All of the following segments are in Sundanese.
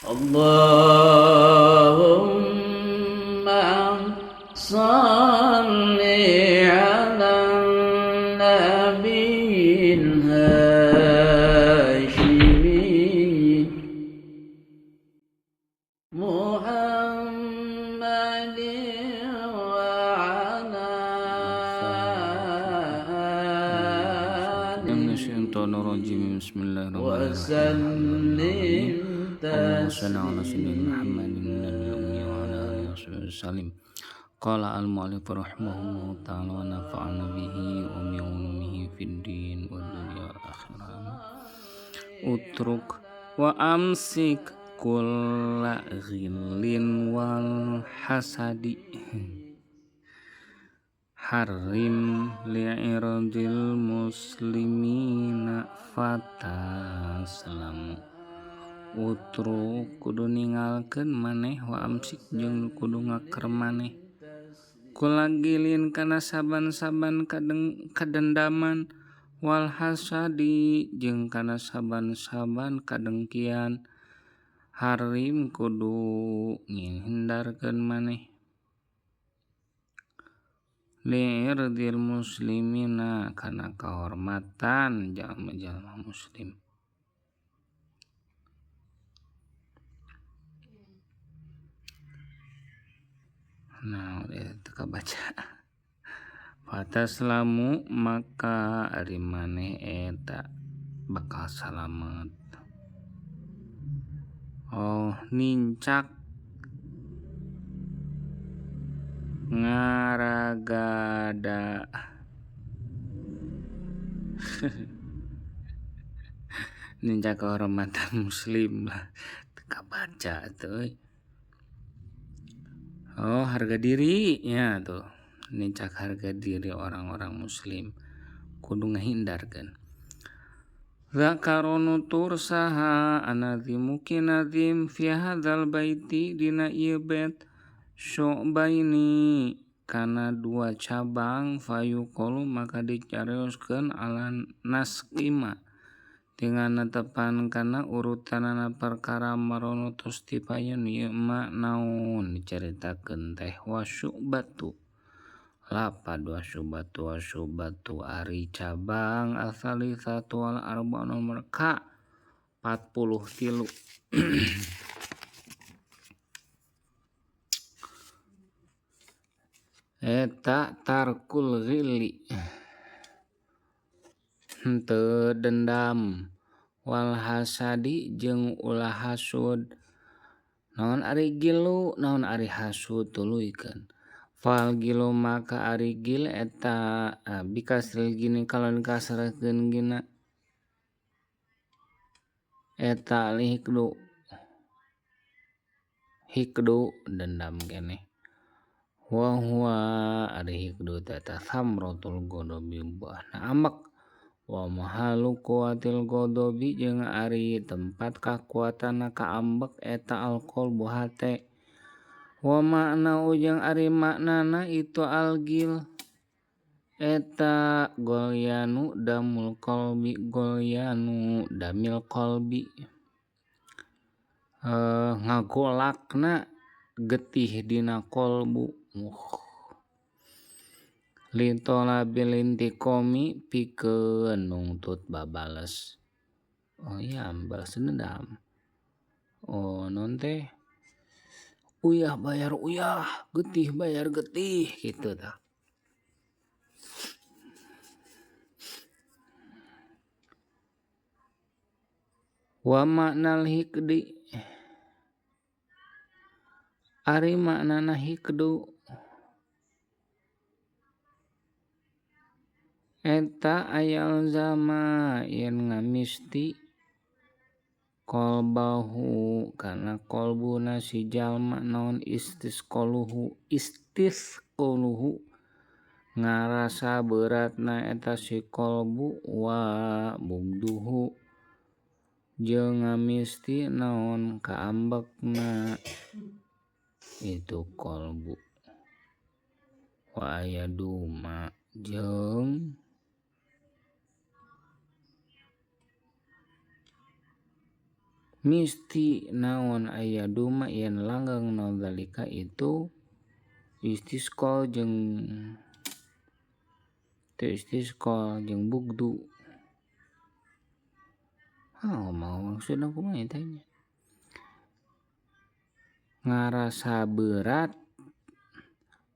Allahumma salli ala nabiyil hashimi Muhammadin wa ala alihi. Bismillahirrahmanirrahim. Allahumma shalli ala sayyidina Muhammadin nabiyil ummi wa ala alihi wasallim. Qala al-mu'allif rahimahullahu ta'ala wa nafa'ana bihi wa bi ulumihi fid din wa dunya wal akhirah. Utruk wa amsik kulla ghillin wal hasadi. Harim li'irdil muslimina fataslam. Utruk kudu ninggalkeun maneh wa amsik jeung kudu ngaker maneh kulagilin kana saban-saban kadendaman wal hasadi jeung kana saban-saban kadengkian. Harim kudu ngihindarkeun maneh li'irdil muslimina kana kahormatan jalma-jalma muslim. Nah, udah teu kabaca. Fataslamu maka ari maneh eta bakal salamet. Oh, nincak ngaragada. Nincak kehormatan muslim lah. Teu kabaca tuh. Oh, harga diri ya tuh. Nincak harga diri orang-orang muslim kudu ngahindarkeun. Zakaronu tur saha anazimu kinazim fi hadzal baiti dina ieu bait syu'baini kana dua cabang fayuqalu maka dicarioskeun ala nasqima dengan netepan kana urutanana perkara marono tos tipayun ieu ma naon dicaritakeun teh wasyubatu lapad wasyubatu wasyubatu ari cabang asalisatu wal arba nomor ka 43. Eta tarkul ghilli henteu dendam wal hasadi jeung ulah hasud. Naon ari gilu naon ari hasud tuluykeun. Fal gilu maka ari gil eta bikasril gini kalon kasrakeun gina eta lihikdu hikdu dendam keneh. Wa huwa ari hikdu eta samratul ghadabi buahna ambek. Wa mahalu quwatil ghadabi jeung ari tempat kakuatanna kaambek eta alqalbu hate. Wa makna jeung ari maknana itu algil eta golyanu damul qalbi golyanu damil qalbi ngagolakna getih dina qalbu. Litolabil intiqami pikeun nungtut babales. Oh iya, balas dendam. Oh non teh uyah bayar uyah, getih bayar getih gitu tah. Wa maknal hikdi ari maknana hikdu eta ayal zama yen ngamisti qalbahu kana qalbuna si jalma naon istisqaluhu istisqaluhu ngarasa beratna eta si qalbu wa bugduhu jeung ngamisti naon kaambekna itu qalbu wa ayaduma jeung Misti naon aya duma yen langgeng naon zalika itu istisqa jeung teu istisqa jeung bugdu. Ah mau maksudna kumaha teh nya. Ngarasa berat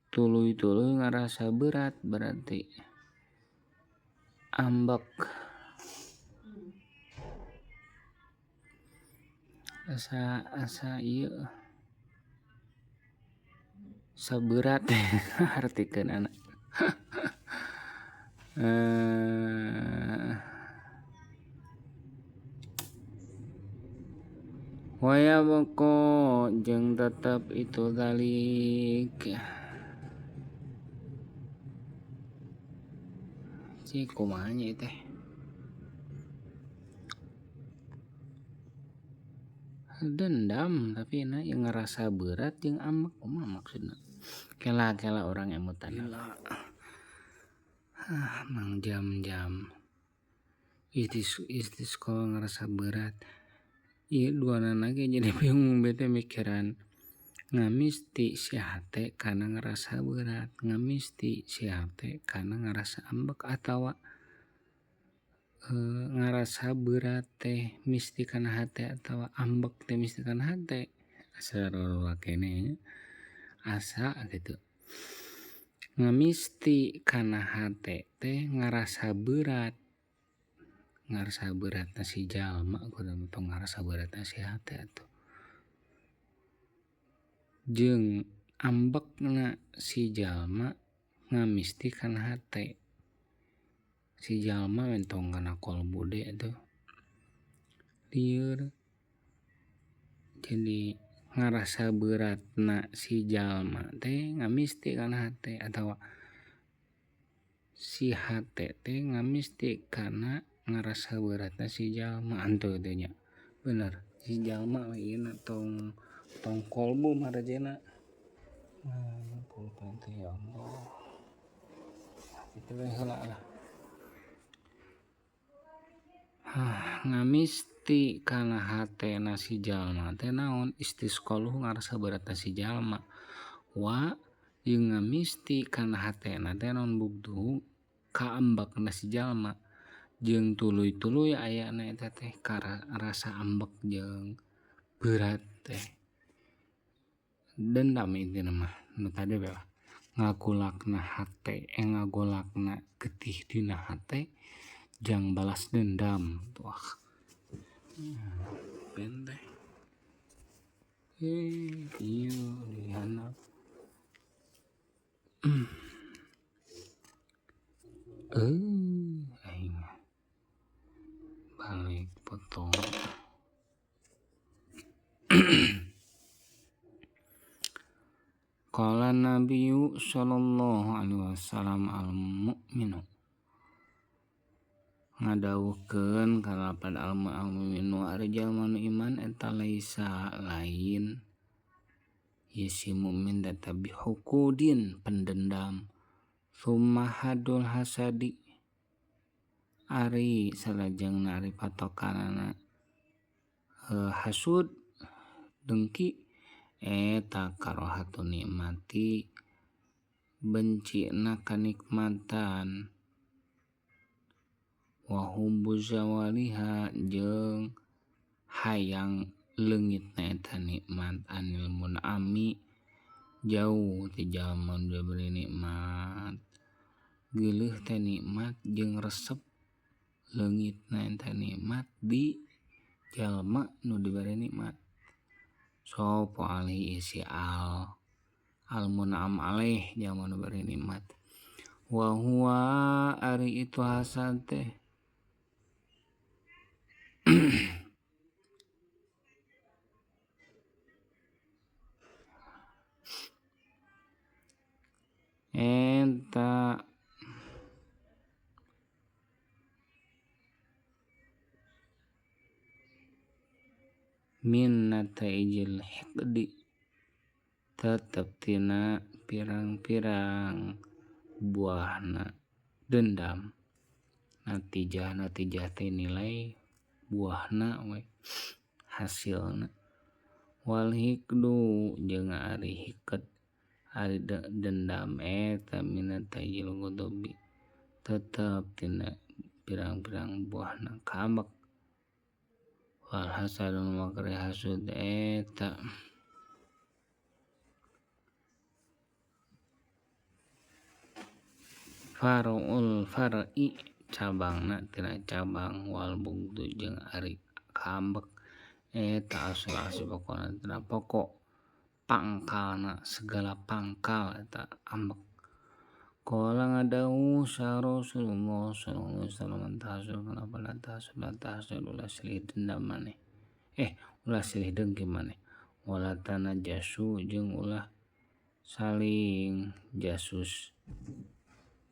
tuluy-tuluy ngarasa berat berarti ambek asa asa ieu saberat artikeunana. Waya boko jeung tetep itu dalik si kumaha nya teh dendam tapi na yang ngerasa berat jeung ambek kumaha maksudna kela-kela urang emutan heula. Hah mang jam-jam istisqa ngarasa berat ieu duanana ge jadi bingung bete mikiran ngamisti si hate kana ngarasa berat ngamisti si hate kana ngarasa ambek atawa ngarasa berat teh misti kana hate atawa ambek teh misti kana hate asa rarua keneh nya asa kitu. Ngamisti kana hate teh ngarasa berat, ngarasa beratna si jalma kudu tong ngarasa beratna si hate atuh. Jeung ambekna si jalma ngamisti kana hate si jalma entong kana qalbu deui atuh lieur. Jadi ngarasa beratna si jalma teh ngamisti kana hate atawa si hate teh ngamisti kana ngarasa beratna si jalma henteu teh nya bener si jalma we ieuna tong tong qalbu marejena. Pulpen teh ya Allah kitu we heula lah. Hah ngamisti kana hatena si jalma teh naon istisqaluhu ngarasa beratna si jalma wa jeung ngamisti kana hatena teh naon bugduhu kaambekna si jalma jeung tuluy-tuluy ayana eta teh rasa ambek jeung berat teh dendam intina mah nu tadi we lah ngagolakna hate ngagolakna getih dina hate jang balas dendam wah pulpen teh ieu di handap. Aing balik potong. Qala Nabiyyu sallallahu alaihi wasallam al mu'minu ngadawuhkeun kalapan al mu'minu ari jalma nu iman eta laisa lain ieu si mukmin eta bihukudin pendendam summa hadul hasadi ari salajengna ari patokanana hasud dengki eta karohatun nikmati bencina kanikmatan wa hubbu zawaliha jeung hayang leungitna eta nikmat anil munami jauh ti jalma nu diberi nikmat geuleuh teh nikmat jeung resep leungitna eta nikmat di jalma nu diberi nikmat sapa alaihi si al al mun'am alaih jalma nu diberi nikmat wa huwa ari itu hasad teh eta min nataijil hiqdi tetep tina pirang-pirang buahna dendam natijah natijah teh nilai buahna we hasilna. Wal hikdu jeung ari hiket ari dendam eta mina tayyil godobi tetep tina pirang-pirang buahna kaambek. Wal hasadu makri hasud eta far'ul far'i cabangna tina cabang wal bugdu jeung ari kaambek eta asal asal pokona tina pokok pangkalna segala pangkal eta ambek. Qala ngadawuh saha Rasulullah sallallahu alaihi wasallam tahasud kenapa la tahasud la tahasud ulah silih dendam maneh ulah silih dengki maneh wala tanajasu jeung ulah saling jasus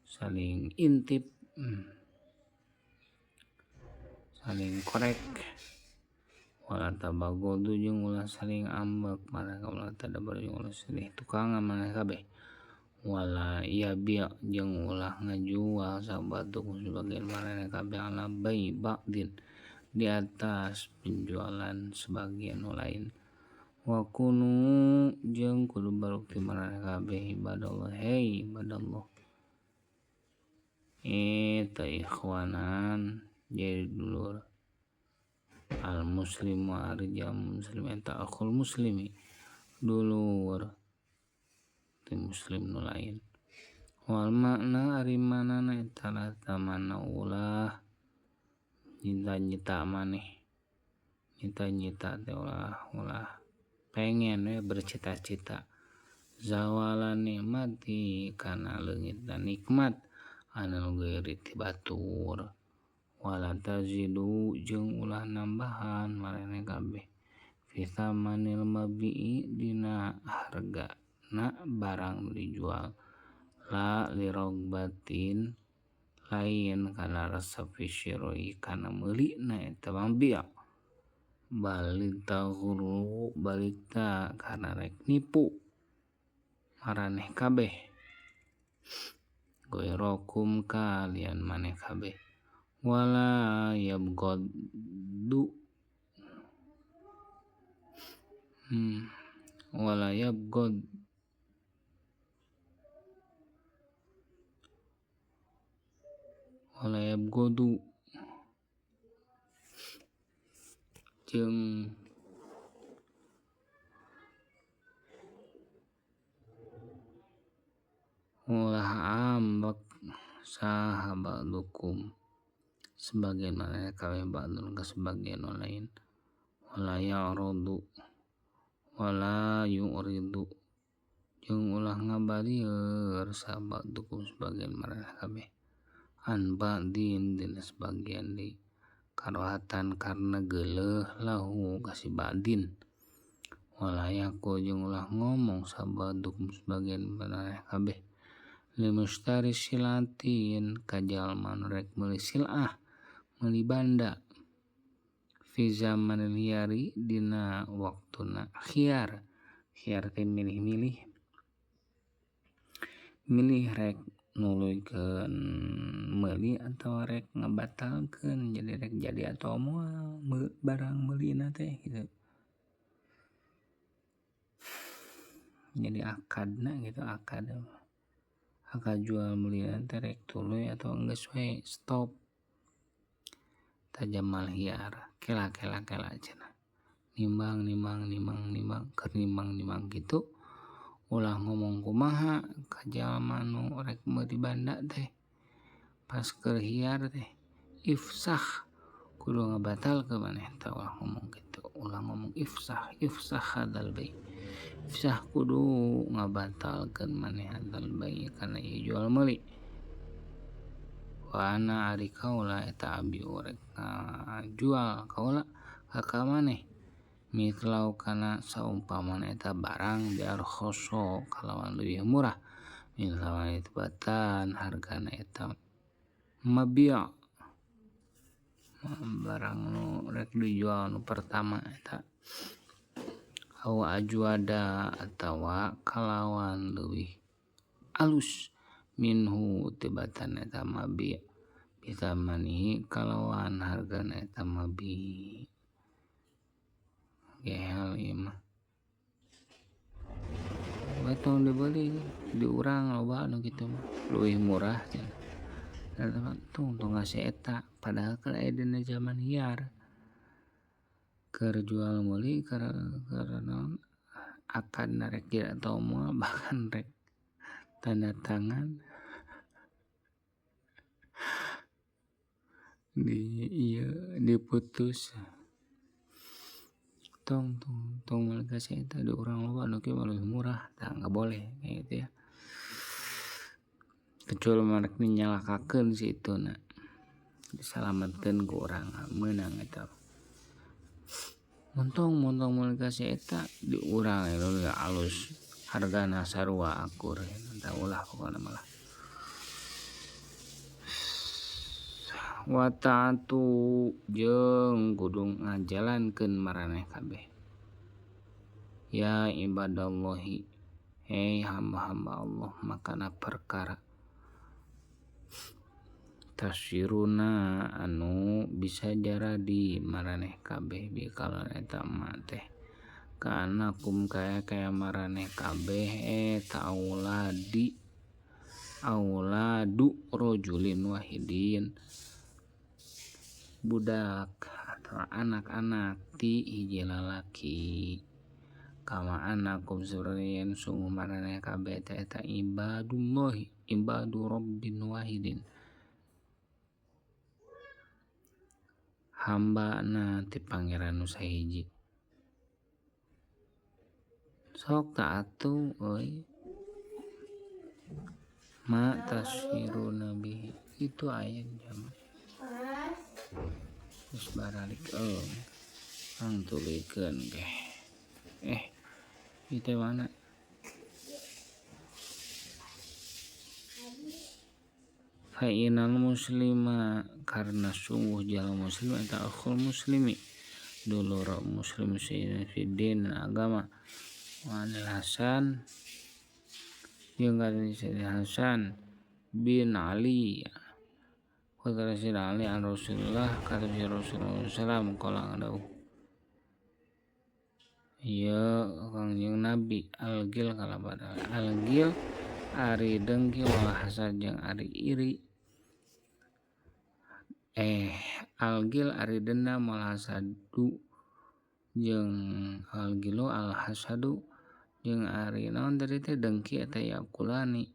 saling intip saling korek wala tabagodu jeung ulah saling ambek maneh ulah tadabar jeung ulah silih tukangan maneh kabeh wala yabi' jeung ulah ngajual sabatuh sebagian maneh kabeh ala bai ba'din di atas penjualan sebagian nu lain. Wa kunu jeung kudu barukti maraneh kabeh ibadallah hei ibadallah eta ikhwanan jadi dulur al muslimu ari jalma muslim eta akhul muslimi dulur ti muslim nu lain. Wal makna ari manana eta la tamanna ulah nyita-nyita maneh nyita-nyita teh ulah ulah pengen we bercita-cita zawala nikmati kana leungitna nikmat anil ghairi ti batur wala tazidu jeung ulah nambahan maraneh kabeh fi thamanil mabi'i dina harga na barang dijual la lirogbatin lain kana resep fisyiroi kana meulina eta mabi' balik taghru balik ta kana rek nipu maraneh kabeh ghairakum kalian maneh kabeh wala yabghaddu wala yabghad wala yabghadu jeung ulah ambek saha ba'dukum sebagian maneh kabeh ba'dun ka sebagian nu lain wala ya'rudu wala yu'ridu jeung ulah ngabalieur saha ba'dukum sebagian maneh kabeh an ba'din dina sebagian deui karohatan karena geuleuh lahu ka si ba'din wala yaqul jeung ulah ngomong saha ba'dukum sebagian maneh kabeh limustari silatin ka jalma nu rek meuli silah meuli banda fi zamanil hiyari dina waktuna khiyar khiyar teh milih-milih milih rek nuluykeun meuli atawa rek ngabatalkeun jadi rek jadi atawa moal barang meulina teh gitu. Jadi akadna gitu akad akad jual meulina teh rek tuluy atawa geus we stop tajamal hiar kela kela kela cenah nimbang nimbang nimbang nimbang keur nimbang nimbang kitu ulah ngomong kumaha ka jalma nu rek meuli banda teh pas keur hiar teh ifsah kudu ngabatalkeun maneh teh ulah ngomong kitu ulah ngomong ifsah ifsah hadzal bai ifsah kudu ngabatalkeun maneh hadzal bai kana ieu jual meuli wa ana ari kaula eta abi rek ngajual kaula ka maneh mitlau kana saumpamana eta barang biar khoso kalawan leuwih murah min thamani tibatan hargana eta mabi' barang nu rek dijual nu pertama eta au ajwada atawa kalawan leuwih alus minhu tibatan eta mabi' bithamanihi kalawan hargana eta mabi'. Gehel ieu mah. We tong dibeli di urang loba nu kitu mah leuwih murah cenah. Eta mah tong tong ka si eta padahal kan aya dina zaman hiar. Keur jual meuli keur keur naon akadna rek atau moal bahkan rek tanda tangan di ieu diputus. Tong tong tong meuli ka si eta da urang loba nu kieu mah leuwih murah tah nggak boleh kayak gitu ya. Kecuali mah rek nyalakakeun si ituna disalametkeun ku urang meunang eta. Montong montong meuli ka si eta di urang leuwih alus hargana sarua akur tah ulah pokona mah lah. Wa ta'atu jeung kudu ngajalankeun maraneh kabeh. Ya ibadallahi, hei hamba-hamba Allah, makana perkara tasiruna anu bisa jaradi maraneh kabeh bi kalawan eta ma teh kaanakum kaya kaya maraneh kabeh eta auladi auladu rajulin wahidin, budak atau anak-anak ti hiji lalaki. Kama anakum saperti yen sungguh maraneh kabeh teh eta ibadullahi ibadu rabbin wahidin, hambana ti pangeran nu sahiji. Sok ta atuh euy ma tasiruna bihi itu aya jam geus baralik euy ang tuluykeun ge ieu teh mana fa inal muslima karena sungguh jalma muslim eta akhul muslimi dulur muslim fiddin agama wa anil Hasan jeung kana Hasan bin Ali putra Sayyidina Ali an Rasulullah kata Rasulullah sallam qala dawuh ieu Kangjeng Nabi algil kalaban algil ari dengki wal hasad jeung ari iri algil ari dendam wal hasadu jeung algilu al hasadu jeung ari naon tadi teh dengki eta yakulani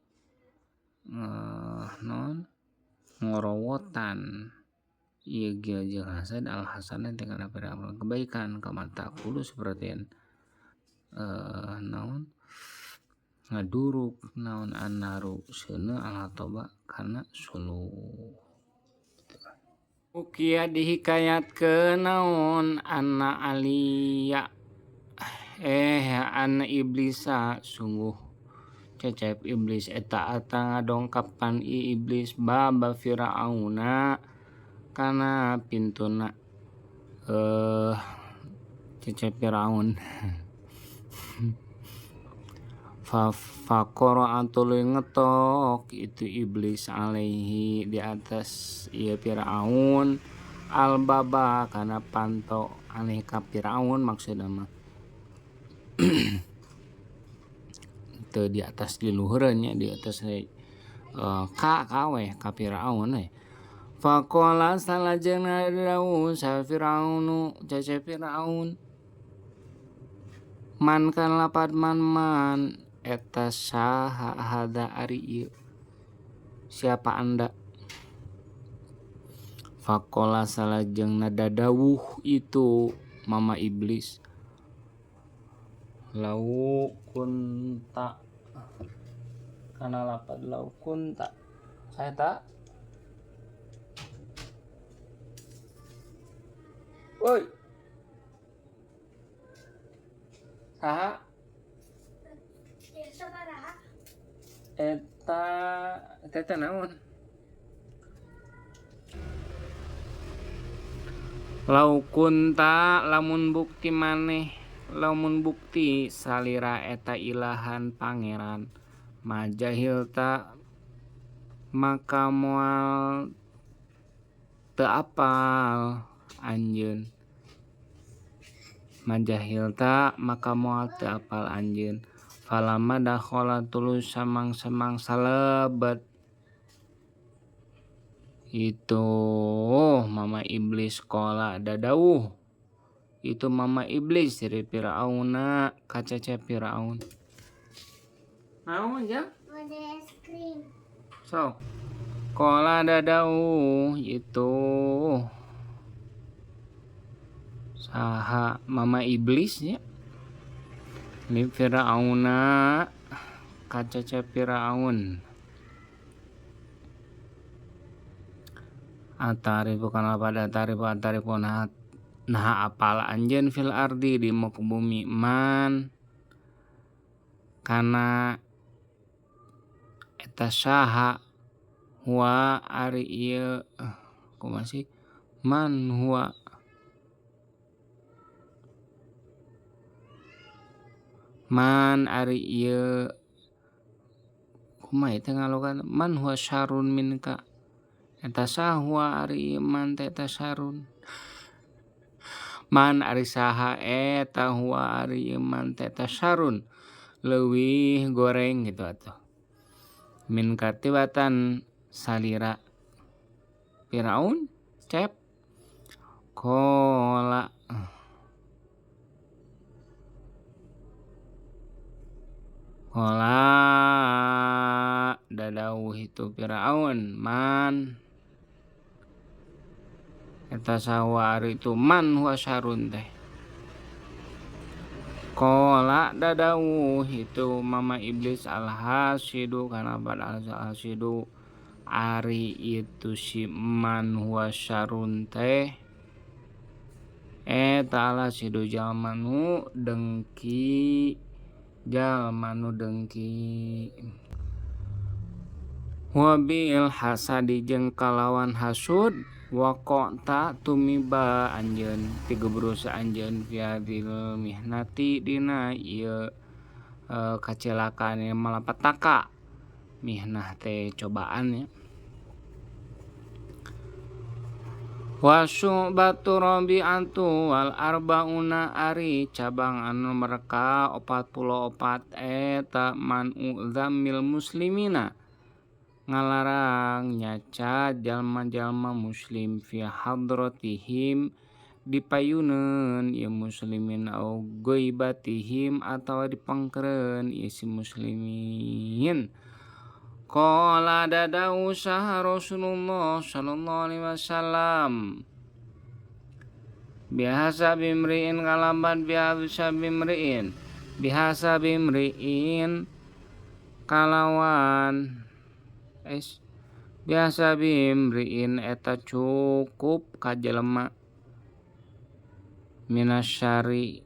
naon ngorowotan ieu gil jeung hasad al hasanah teh kana pirang kebaikan kama taqulu saperti naon ngaduruk naon annaru seuneu al hatoba kana suluh. Ukia dihikayatkeun naon anna aliya anna iblisa sungguh cecep iblis eta ata ngadongkapan i iblis baba Firauna kana pintuna cecep Firaun. Faqara tuluy ngetok itu iblis alaihi di atas ieu Firaun albaba kana panto alaihi ka Firaun maksudna mah teu di atas di luhureun nya di atas ka we ka Firaun we. Faqala salajengna dawuh sa Firaunu cecep Firaun man kan lapad man man eta saha hada ari ieu siapa anda. Faqala salajengna dadawuh itu mama iblis lau kunta kana lapad lau kunta saya tak woi saha eta eta naon lau kunta lamun bukti maneh lamun bukti salira eta ilahan pangeran majahilta maka moal teu apal anjeun Majahilta maka moal teu apal anjeun. Falama dakhala tulus samang-samang salebet itu mama iblis qala dadauh itu mama iblis dari Fir'auna ka cecep Fir'aun. Naon jang? Ada es krim. Sok. Qala dadauh itu saha mama iblis nya li Fir'auna ka cecep Fir'aun. Atarifu kana pada tarifu atarifu nah apal anjeun fil ardi di muka bumi man kana eta saha huwa ari ieu kumaha sih man huwa man ari ieu kumaha ieu teh ngalogan man huwa syarrun minka eta saha huwa ari ieu man teh eta syarrun man ari saha eta huwa ari ieu man teh eta syarrun leuwih goreng gitu atuh minka tibatan salira Firaun cep qala qala dadauh itu Firaun man eta saha ari itu man huwa syarrun teh. Qala dadauh itu mama iblis alhasidu kana alhasidu ari itu si man huwa syarrun teh eta alhasidu jalma nu dengki jalma nu dengki wabil hasadi jeung kalawan hasud waqata tumiba anjeun tigebrus anjeun fi hadhil mihnati dina ieu kacilakaan malapetaka mihnah teh cobaan ya. Wa syu'batu rabi'atu wal arba'una ari cabang anu mereka 44 eta man'u dzammil muslimina ngalarang nyaca jalma-jalma muslim fi hadratihim dipayuneun ieu muslimin au ghaibatihim atawa dipangkeureun ieu si muslimin. Qala dadau saha Rasulullah sallallahu alaihi wasallam bihasa bimriin kalaban bihasa bimriin bihasa bimriin kalawan es biasa bimriin eta cukup ka jelema minasyari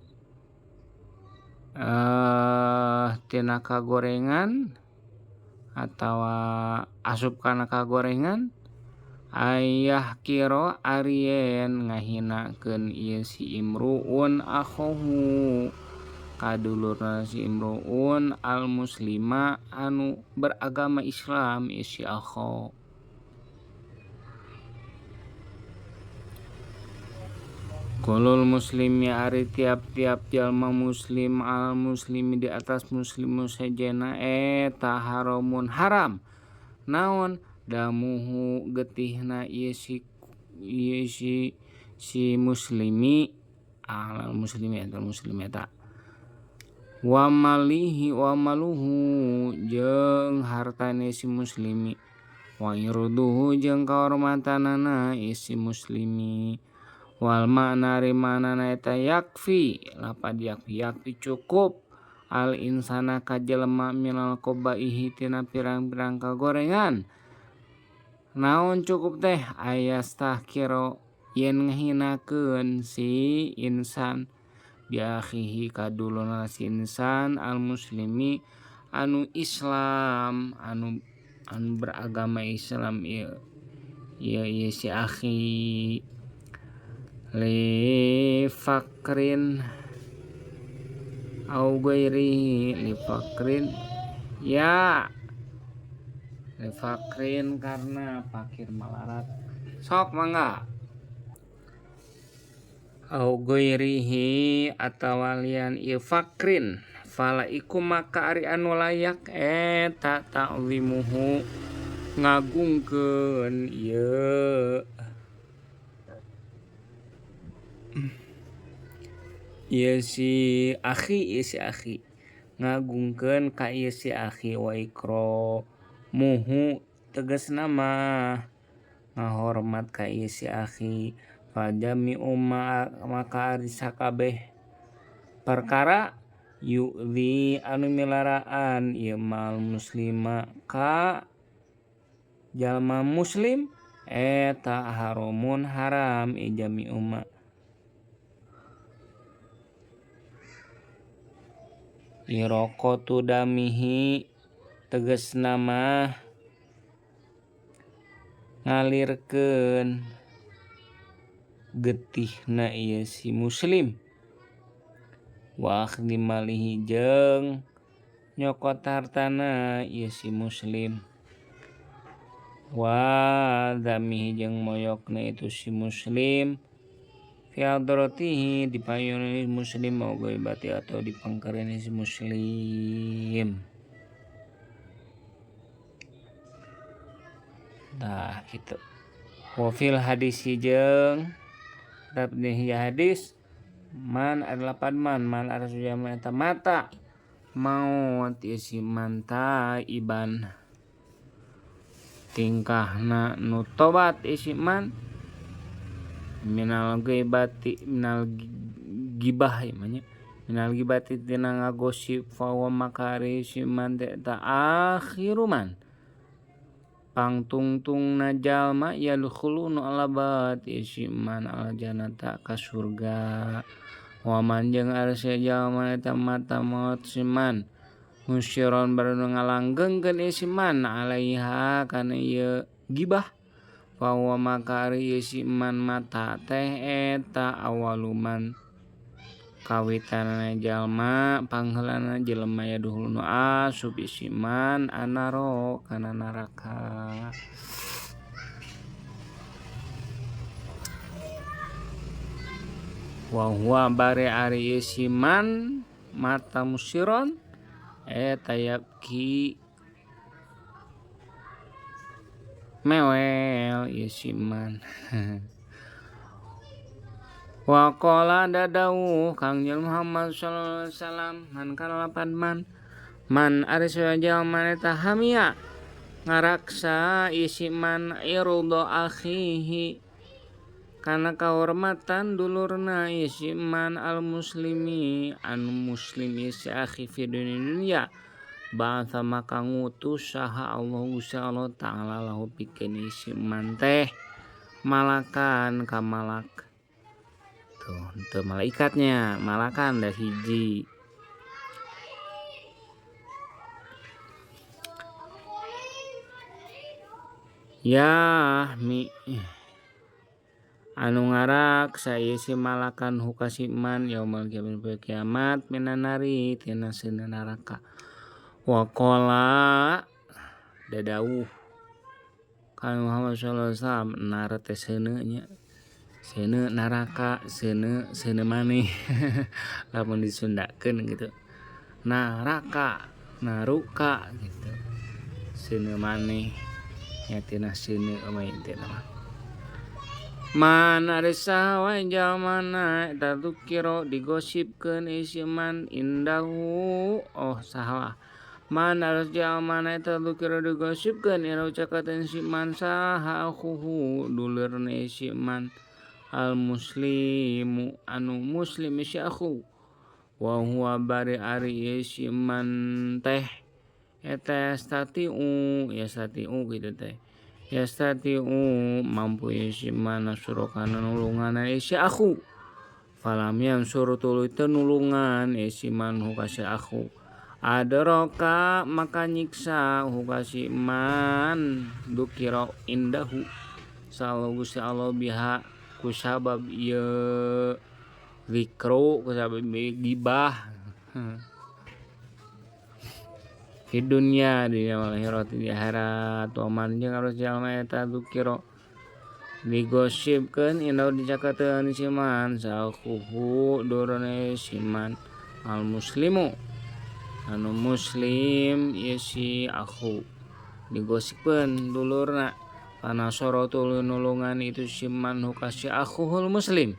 tina kagorengan atawa asup kana kagorengan ayah kira arien ngahinakeun ieu si imruun akhohu kadulurna si imruun al muslima anu beragama Islam ieu si akho. Kulul muslimi ari tiap-tiap jalma muslim al muslimi di atas muslim sejena eta haramun haram naon damuhu getihna ieu si si muslimi al muslimi eta muslim eta wa malihi wa maluhu jeung hartane si muslimi wa irduhu jeung kahormatanana ieu si muslimi wal makna rimanana eta yakfi lapad yakfi yakfi cukup al insana ka jelema minal qobaihi tina pirang-pirang kagorengan naon cukup teh ayastahkiro yen ngahinakeun si insan biakhihi kadulurna si insan al muslimi anu Islam anu beragama Islam ieu ieu si akhi li fakrin au ghairihi li fakrin ya li fakrin karena fakir malarat. Sok mangga. Au ghairihi atawa lian ieu fakrin fala iku maka ari anu layak eta ta'zimuhu ngagungkeun ieu ieu si akhi, ieu si akhi ngagungkeun ka ieu si akhi wa ikramuhu tegasna mah ngahormat ka ieu si akhi. Fajami'u maka ari sakabeh perkara yu'zi anu milaraan ieu mal muslima ka jalma muslim eta haramun haram jami'u ma iraqatu damihi tegasna mah ngalirkeun getihna ieu si muslim wa akhdhi malihi jeung nyokot hartana ieu si muslim wa damihi jeung moyokna itu si muslim fi hadratihi dipayun muslim mau ghaibati atau dipangkareun si muslim. Nah gitu. Wa fil hadis jeung hadis man adalah man man arsuja eta mata maut isi manta iban tingkahna nu tobat isi man minal ghibati minal gibah ieu mah nya minal ghibati tina ngagosip fa wa makari si man teh ta akhiruman pangtungtungna jalma yadkhulu nu alabat isi man al jannata ka surga wa man jeung ari jalma eta mata maot si man musyiron baru ngalanggengkeun isi man alaiha kana ieu gibah fa wa maka ari si man mata teh eta awaluman kawitanana jalma pangheulana jelema yadkhulu nu asup isi man anaro kana neraka. Wa huwa bare ari isi man mata musiron eta yabki mewel isi man. Wa qala dadau Kangjeng Muhammad sallallahu alaihi wasallam man kana lapan man man ari jalma eta hamia ngaraksa isi man irda akhihi kana kahormatan dulurna isi man al muslimi anu muslim isi akhi fi dunya ba'atsa maka ngutus saha Allah Gusti Allah taala lahu pikeun isi man teh malakan ka malak. Tuh, itu malaikatnya, malakan dah hiji. Ya mi anu ngaraksa ieu si malakan hukasiman yaumul kiamat minanari tina seuneu neraka. Wa qala dadauh kan Muhammad sallallahu alaihi wasallam nar teh seuneu nya. Seuneu neraka, seuneu seuneu maneh. Lamun disundakeun gitu. Neraka, naruka gitu. Seuneu maneh nya tina seuneu mah intina mah. Man ari saha wae jalmana eta dzukira digosipkeun isi man indahu oh salah. Man ari jalmana eta dzukira digosipkeun ira ucapkeun si man saha akhuhu dulurna isi man al muslimu anu muslim si akhu wa huwa bari ari si man teh eta statiu ya statiu gitu teh ya statiu mampu si man nasrokana nulungan si akhu falam yansur tuluy teu nulungan si man hu ka si akhu adraka maka nyiksa hu ka si man dukira indahu sallallahu Gusti Allah biha kusabab ieu zikru kusabab gibah di dunya di akhirat di akhirat wa man jeung harus jalma eta dzukira Digosipkeun indah dicaketeun siman sakuhu durune siman al muslimu anu muslim ieu si akhu digosipkeun dulurna panasoro tuluy nulungan itu siman hukasi akhuhul muslim.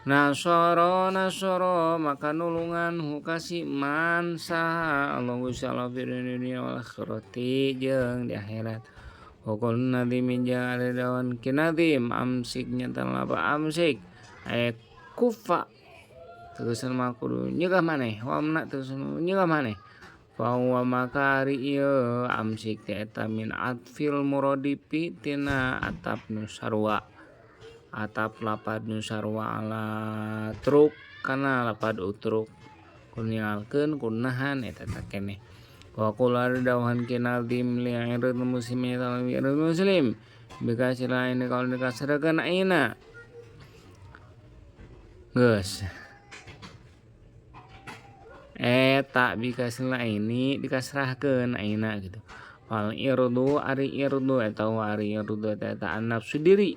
Nasoro nasoro maka nulungan hukasi man saha Allah Gusti Allah fid dunya wal akhirati jeung di akhirat. Pokol nadhim jeung ada dawan kinadim amsik nyata lapa amsik ay kufa terusan mah kudu nyegah maneh wamna terusan nyegah maneh fahuwa maka ari ieu amsik teh eta min atfil muradifi tina atap nu sarua atap lapad nu sarua ala truk kana lapad utruk kudu ningalkeun kudu nahan eta teh keneh. Wa qul dawhan kinadim li irul muslimin irul muslim bikasila ini kalau dikasrakeun aina geus eta bikasila ini dikasrahkeun aina gitu. Fal irdu ari irdu eta wa ari irdu eta nafsu diri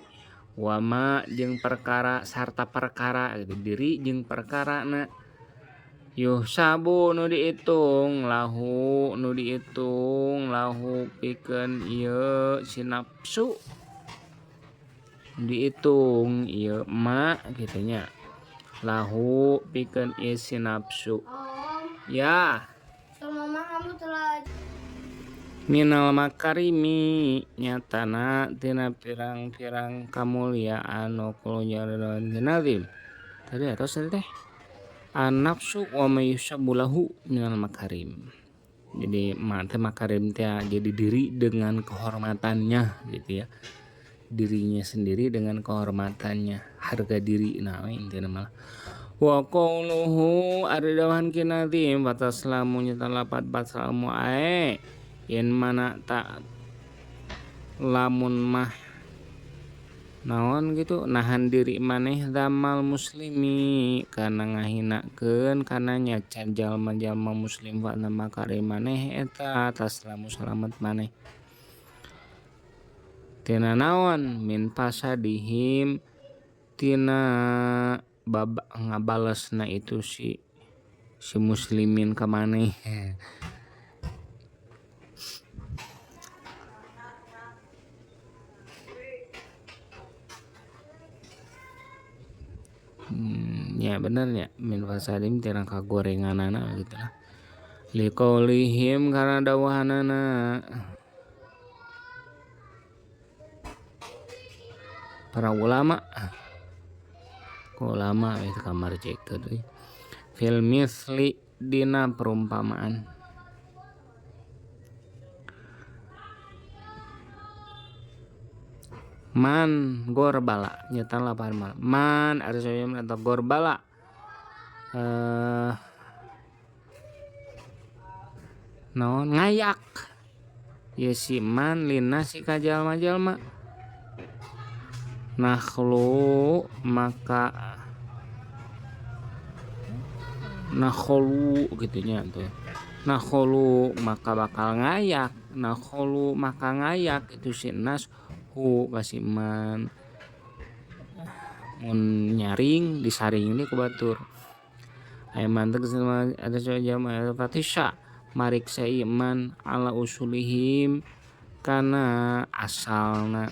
wa ma jeung perkara sarta perkara gitu diri jeung perkarana yuhsabu nu diitung lahu nu diitung lahu pikeun ieu si nafsu diitung ieu ma kitu nya lahu pikeun ieu si nafsu. Ya mama kamu telah minal makarimi nyatana tina pirang-pirang kamuliaan nu kulo nazim tadi atos teh an-nafsu wa ma yusabu lahu minal makarim. Jadi teh makarim teh jadi diri dengan kehormatannya gitu ya. Dirinya sendiri dengan kehormatannya, harga diri nah intina malah. Wa qauluhu ari dawan kinadzim fataslamu nyata lapat baslamu ae yen mana tak lamun mah naon gitu nahan diri maneh damal muslimi kana ngahinakeun kana nyacan jalma-jalma muslim wa makare maneh eta taslamu salamet maneh tina naon min pasadihim tina bab ngabalesna itu si muslimin ka maneh. Ya bener ya min fasadim tina kagorenganana gitu lah liqaulihim karena dawahanana para ulama ulama itu kamar cek teh fil misli dina perumpamaan man gorbala nyata lapan mal man ari saya atau gorbala naon ngayak ye si man linasi ka jalma-jalma nakhlu maka nakholu gitu nya tuh nakholu maka bakal ngayak nakholu maka ngayak itu si nas hu kasih man mun nyaring disaring ini ku batur aya mantek ada jama fatisha mariksa iman ala usulihim kana asalna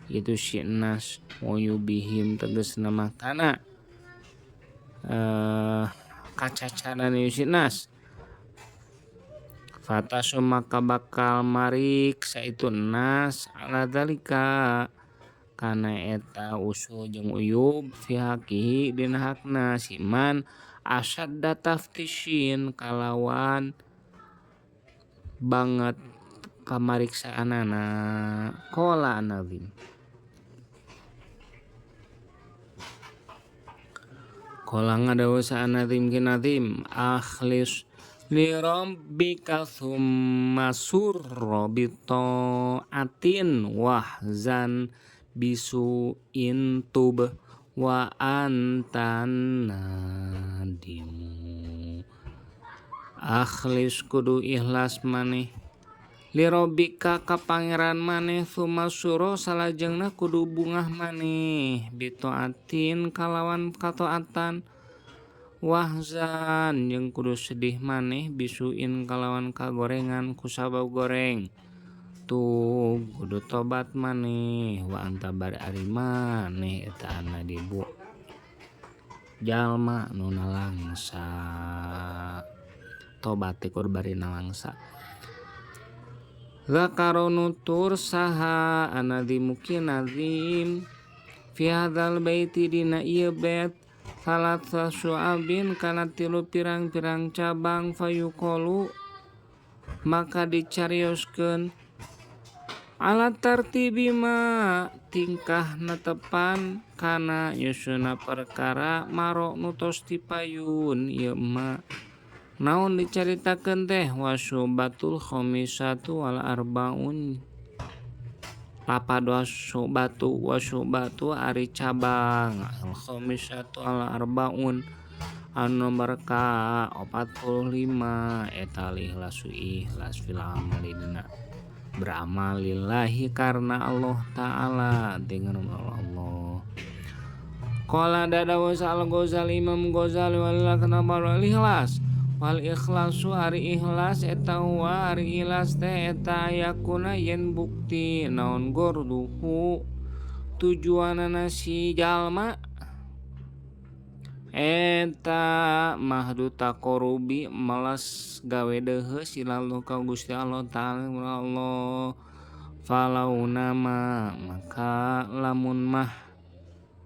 itu si nas wayubihim tegasna makana kacacanan ieu si nas fatasu maka bakal mariksa itu nas ala dzalika kana eta usul jeung uyub fi haqihi dina hakna si man asadda taftishin kalawan banget pamariksaanana qala nazim qala ngadawu sa'anazim kinazim akhlis li rabbika thumma surra bi ta'atin wahzan bisu'in tub wa antan nadimu. Akhlis kudu ikhlas maneh Lirobika ka pangeran maneh sumasuro salajengna kudu bungah maneh bitoatin kalawan katoatan wahzan jeung kudu sedih maneh bisuin kalawan kagorengan kusabab goreng tuh kudu tobat maneh wa anta bari ari maneh eta anadibu jalma nu nalangsa tobat teh kudu bari nalangsa. Zakaro nutur saha anadimu ki nazim fi hadzal baiti dina ieu bait salatsa syu'abin kana tilu pirang-pirang cabang fayuqalu maka dicarioskeun ala tartibi ma tingkah netepan kana nyusuna perkara maro nu tos tipayun ieu ma. Naon dicaritakeun teh wasubatul khamisatu wal arbaun lapad wasubatu wasubatu ari cabang al khamisatu al arbaun anu nomor ka 45 eta ikhlasu ikhlas fil amali dina beramal lillahi karena Allah taala dengan Allah. Qala dadawu al Ghazali Imam Ghazali wallah kenapa wal ikhlas wal ikhlasu ari ikhlas eta wa ari ikhlas teh eta yakuna yen bukti naon gorduhu tujuanana si jalma eta mahdu taqorubi malas gawe deheus ilallah ka Gusti Allah taala Allah falau nama maka lamun mah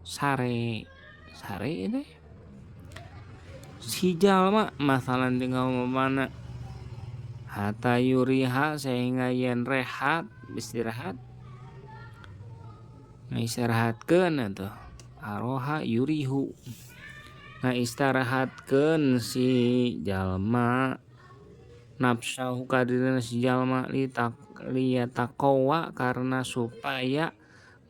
sare sare teh si jalma masalan tinggal mana hatta yuriha sehingga yen rehat istirahat ngaistirahatkeun atuh aroha yurihu ngaistirahatkeun si jalma nafsahu kadirina si jalma liyataqwa karena supaya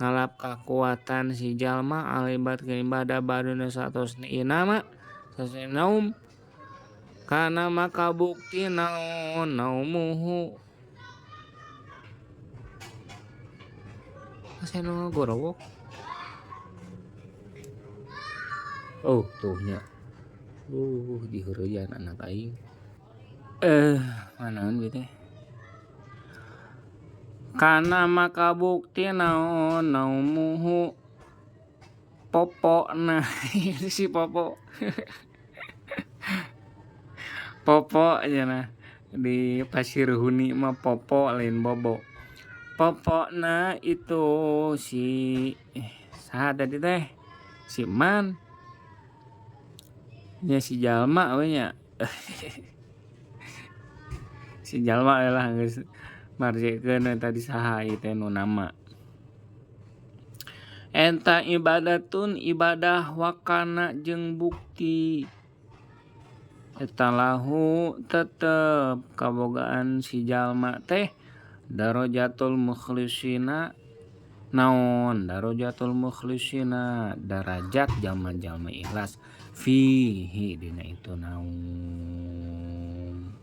ngalap kakuatan si jalma alibat ke ibadah baduna satosna ieu nama naum kana maka bukti naon naumuhu asa nu ngagorowok oh tuh nya diheureyan anak aing manaon ieu teh kana maka bukti naon naumuhu popo nah si popo popo aja nah di Pasir Huni mah popo lain bobo popo nah itu si saha tadi teh si man nya si jalma we nya si jalma lah geus marjekeun tadi saha ieu teh nu nama eta ibadatun ibadah wakana jeung bukti eta lahu tetep kabogaan si jalma teh darajatul mukhlisina naon darajatul mukhlisina darajat jalma-jalma ikhlas fihi dina itu naon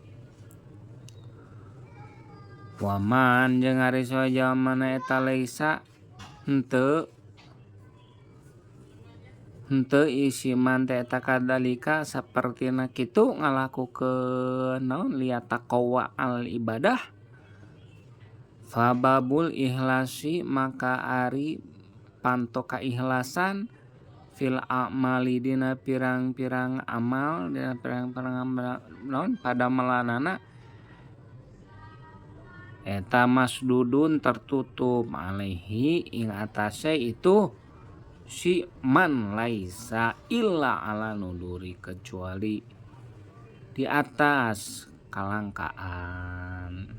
waman jeung ari jalma na eta laisa henteu henteu isi man teh eta kadalika sapertina kitu ngalakukeun naon liyataqwa al ibadah fababul ikhlasi maka ari panto kaikhlasan fil amali dina pirang-pirang amal dina pirang-pirang amal naon pada melanana eta masdudun tertutup alaihi ing atase itu si man laisa illa ala nuduri kecuali di atas kalangkaan.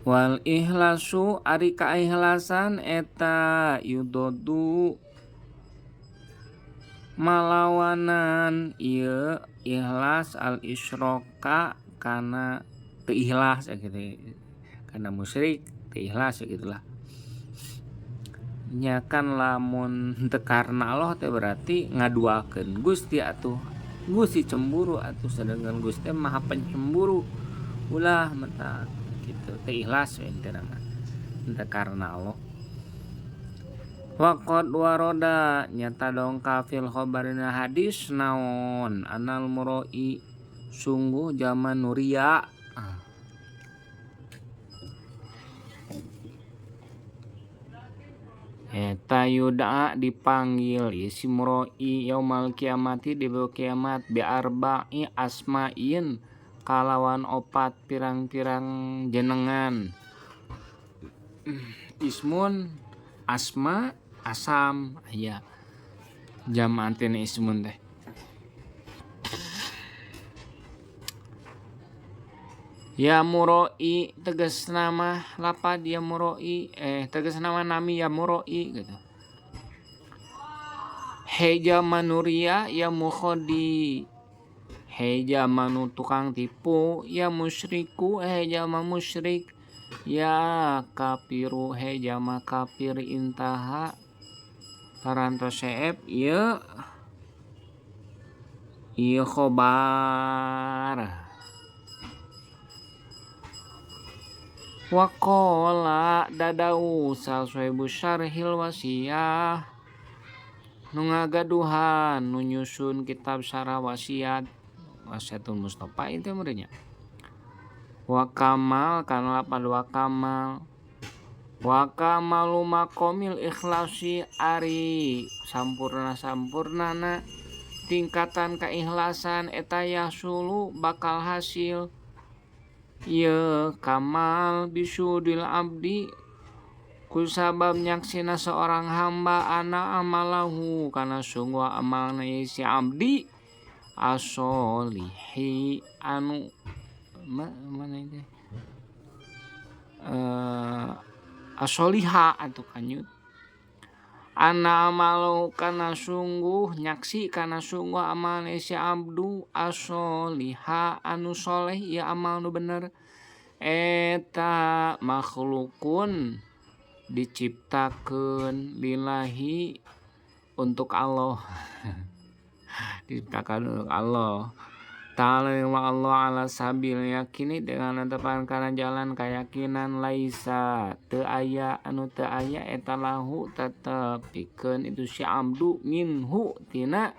Wal ihlasu ari kaikhlasan eta yudodu malawanan ieu ikhlas al isyraka kana teu ikhlas gitu karena musyrik teu ikhlas gitulah nya kan lamun teu karena Allah teh berarti ngaduakeun Gusti atuh Gusti cemburu atuh sedangkan Gusti maha pencemburu. Ulah mata gitu teu ikhlas we intina mah. Henteu karena Allah. Waqad waroda nyata dongkap fil khabarina hadis naon anal muroi sungguh zaman nuria. Eta yuda dipanggil si muroi yaumal kiamati di kiamat bi arba'i asma'in kalawan opat pirang-pirang jenengan. Ismun asma asam aya jamaatin ismun teh. Ya muroi tegas nama lapad ya muroi tegas nama nami ya muroi gitu. Heja manuria ya mukhodi. Heja manu tukang tipu ya musyriku heja ma musyrik ya kafiru heja ma kafir intaha parantos seep ieu ieu khobar. Waqala dadau sahibu syarhil wasiyah nu ngagaduhan nu nyusun kitab syarah wasiat wasiatul Mustafa itu meureunnya. Wa kamal kana lapad wa kamal wa kamalu maqamil ikhlasi ari sampurna sampurnana tingkatan keikhlasan eta yahsulu bakal hasil ieu kamal bisudil abdi kusabab nyaksina seorang hamba ana amalahu kana sungguh amalna si abdi asolihi anu mana itu asoliha atuh kanyut ana amalahu kana sungguh nyaksi kana sungguh amalna si abdu asoliha anu soleh ieu amal nu bener eta makhlukun diciptakeun lillahi untuk Allah. Diciptakan untuk Allah ta'ala wa Allah ala sabil yakini dengan netepan kana jalan keyakinan laisa teu aya anu teu aya eta lahu tetep pikeun itu si abdu minhu tina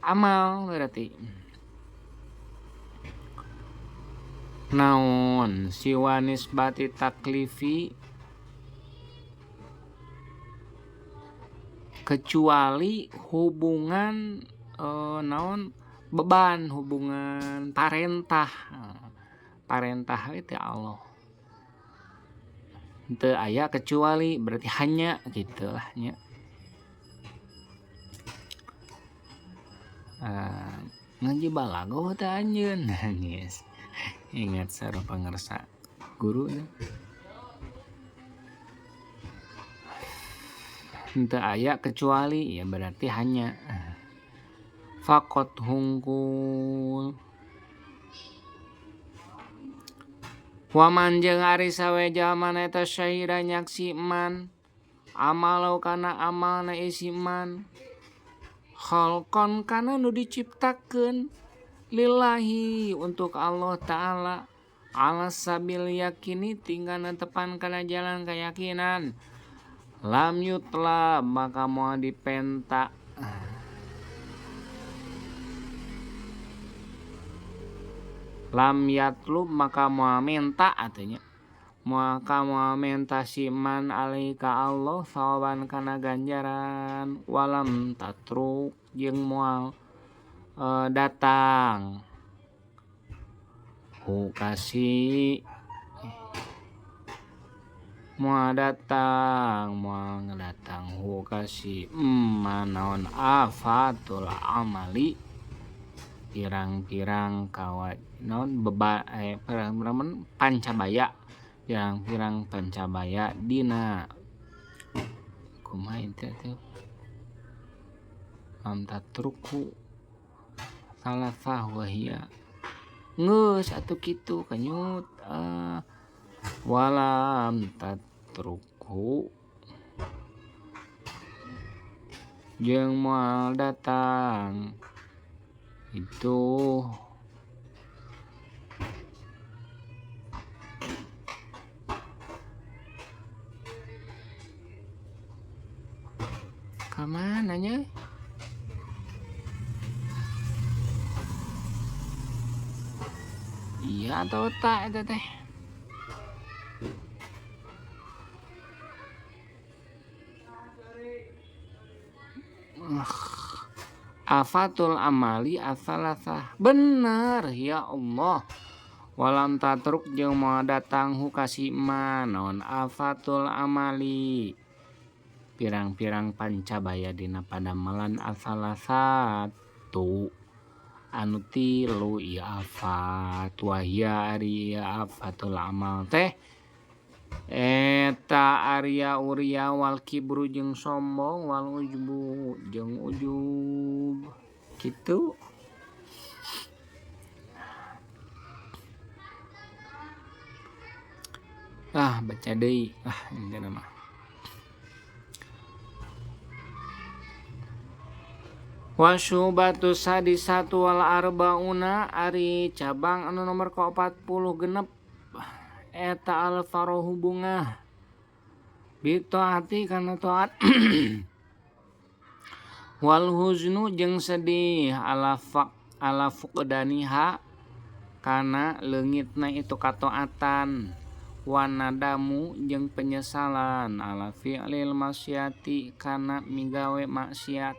amal berarti naon siwa nisbati taklifi kecuali hubungan naon beban hubungan parentah parentah itu Allah teu aya kecuali berarti hanya gitulah nya. Ngaji balago teh anjeun nangis ingat sareng pangersa guru teu aya kecuali ya berarti hanya faqat hungkul. Waman jeung ari sawe jalma eta syahida nyaksi man amalau kana amalna isi man khalqan kana nu diciptakeun lillahi untuk Allah ta'ala ala sabil yakini tinggalna tepan kana jalan keyakinan lam yutla maka moal dipenta lam yatlub maka moal menta artinya maka moal menta si man alaika Allah sawaban kana ganjaran walam tatruk jeung moal datang hu kasih moal datang moal datang hu kasih manaon afatul amali pirang-pirang kawa naon beba pirang-pirang pancabaya pirang-pirang pancabaya dina kumaha teh teh lam tatruku salasah wahia geus atuh kitu kanyut walam tatruku jeung moal datang Itu kamana nya? Iya atau tak eta teh? Afatul amali asalasah. Bener ya Allah. Walam tatruk jeung moal datang hu ka si man naon afatul amali. Pirang-pirang pancabaya dina padamelan asalasatu anu tilu ieu afat wahia ari ieu afatul amal teh eta arya uria wal kibru jeung sombong wal ujbu jeung ujub kitu. Ah baca deui ah intina mah. Wasyubatu sadisatu wal arbauna ari cabang anu nomor ke 46 eta al farohu bungah bitaati kana taat wal huznu jeung sedih ala faq ala fuqdaniha kana leungitna itu kataatan wanadamu jeung penyesalan ala fi'lil maksiati kana migawe maksiat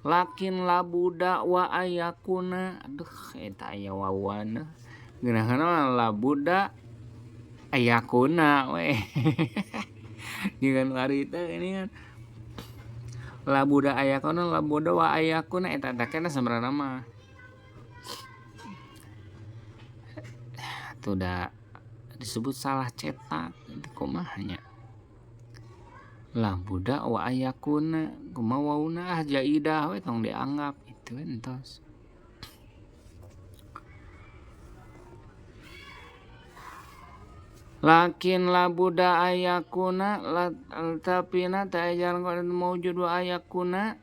lakin labuda wa ayakuna aduh eta aya wawana geunahna labuda ayakuna we jeung harita ini kan labuda ayakuna labuda wa ayakuna eta teh kana sabarana mah atuh da disebut salah cetak itu kumaha nya labuda wa ayakuna kumaha wauna ah jaidah we tong dianggap itu entos. Lakin labuda ayakuna tapina teh jalan mawjud wa ayakuna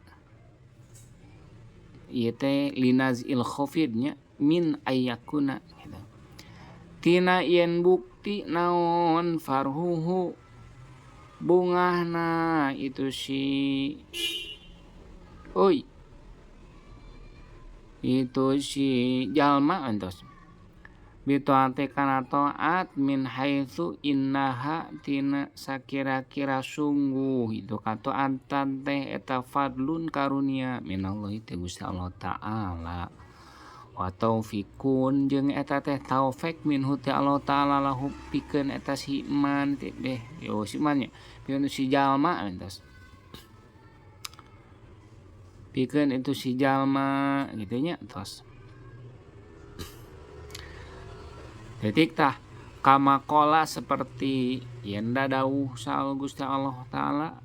ieu teh linazil khafidnya min ayakuna gitu. Tina yen bukti naon farhuhu bungahna itu si oi itu si jalma entos bitaati kana taat min haitsu innaha tina sakira-kira sungguh itu kataatan teh eta fadlun karunia minallahi ti Gusti Allah taala wa taufikun jeung eta teh taufik minhu ti Allah taala lahu pikeun eta si iman teh deh yo si iman nya pikeun si jalma entos pikeun itu si jalma kitu nya tos titik tah kama qala seperti yen dadauh saal Gusti Allah taala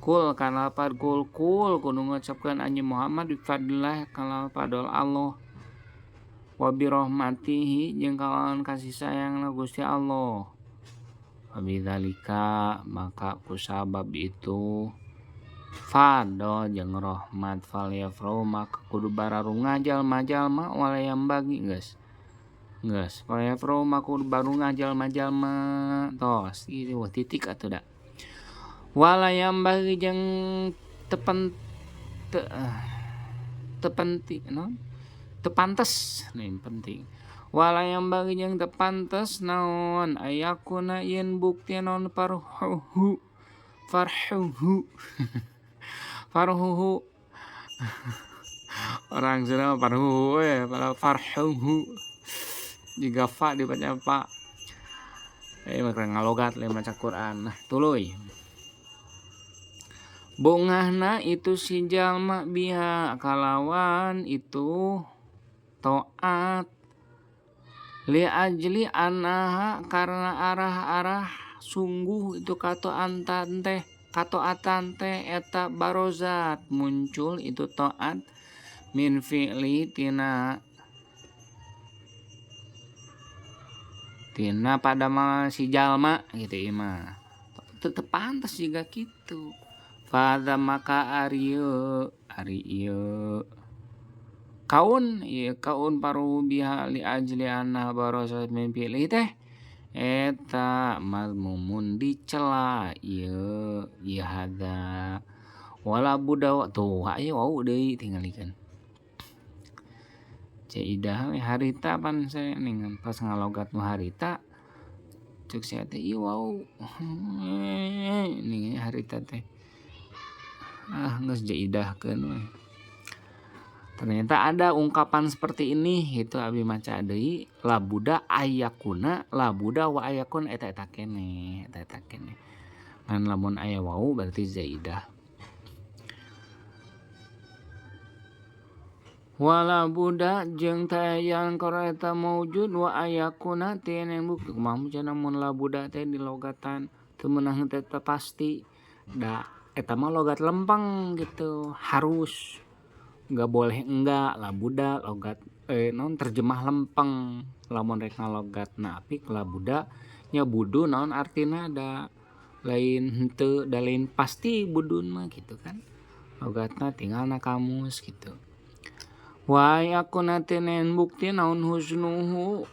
kul kana lapar kul kul kudu ngucapkeun anjeun Muhammad bi fadlillah kana fadl Allah wa bi rahmatihi jeung kalawan kasih sayangna Gusti Allah wa bidzalika maka kusabab itu fadl jeung rahmat falyafrahu maka kudu bararungah jalma-jalma walayam bagi geus geus falyafrahu maka kudu barungah jalma-jalma tos ieu titik atuh da walayam bagi jeung tepenting non tepantes nih penting walayam bagi jeung tepantes naon ayakuna yen bukti naon farhuhu farhuhu farhuhu orang Sunda farhuhu we farhuhu jika fa dibaca fa maka ngalogat le maca Quran nah tuluy bungahna itu si jalma biha kalawan itu taat li ajli anaha karena arah-arah sungguh itu kataatan teh kataatan teh eta barozat muncul itu taat min fi'li tina tina pada si jalma gitu imah tetep pantas juga gitu. Fadha maka ari ieu Kaun ieu kaun paruh biha li ajli anna barosat min fi'li teh eta mazmumun dicela ieu ieu hadza wala buddha tuh aya wau deui tingalikeun. Ceu Idah we harita pan saya ningan pas ngalogat nu harita cek saya teh ieu wau ning harita teh ah geus jaidahkeun we. Ternyata ada ungkapan seperti ini gitu abi maca deui labuda ayakuna labuda wa ayakun eta eta keneh eta eta keneh. Ngan lamun aya wau berarti zaidah. Wala buddha jeung tayang eta maujud wa ayakuna teh bukti kumaha cenah mun labuda teh dilogatan teu meunang teh pasti da eta mah logat lempeng gitu harus nggak boleh enggak labuda logat non terjemah lempeng lamun rek ngalogatna apik labuda nya budu naon artina da lain henteu da lain pasti budun mah gitu kan logatna tinggalna kamus gitu. Wa yakuna tenen bukti naon husnuhu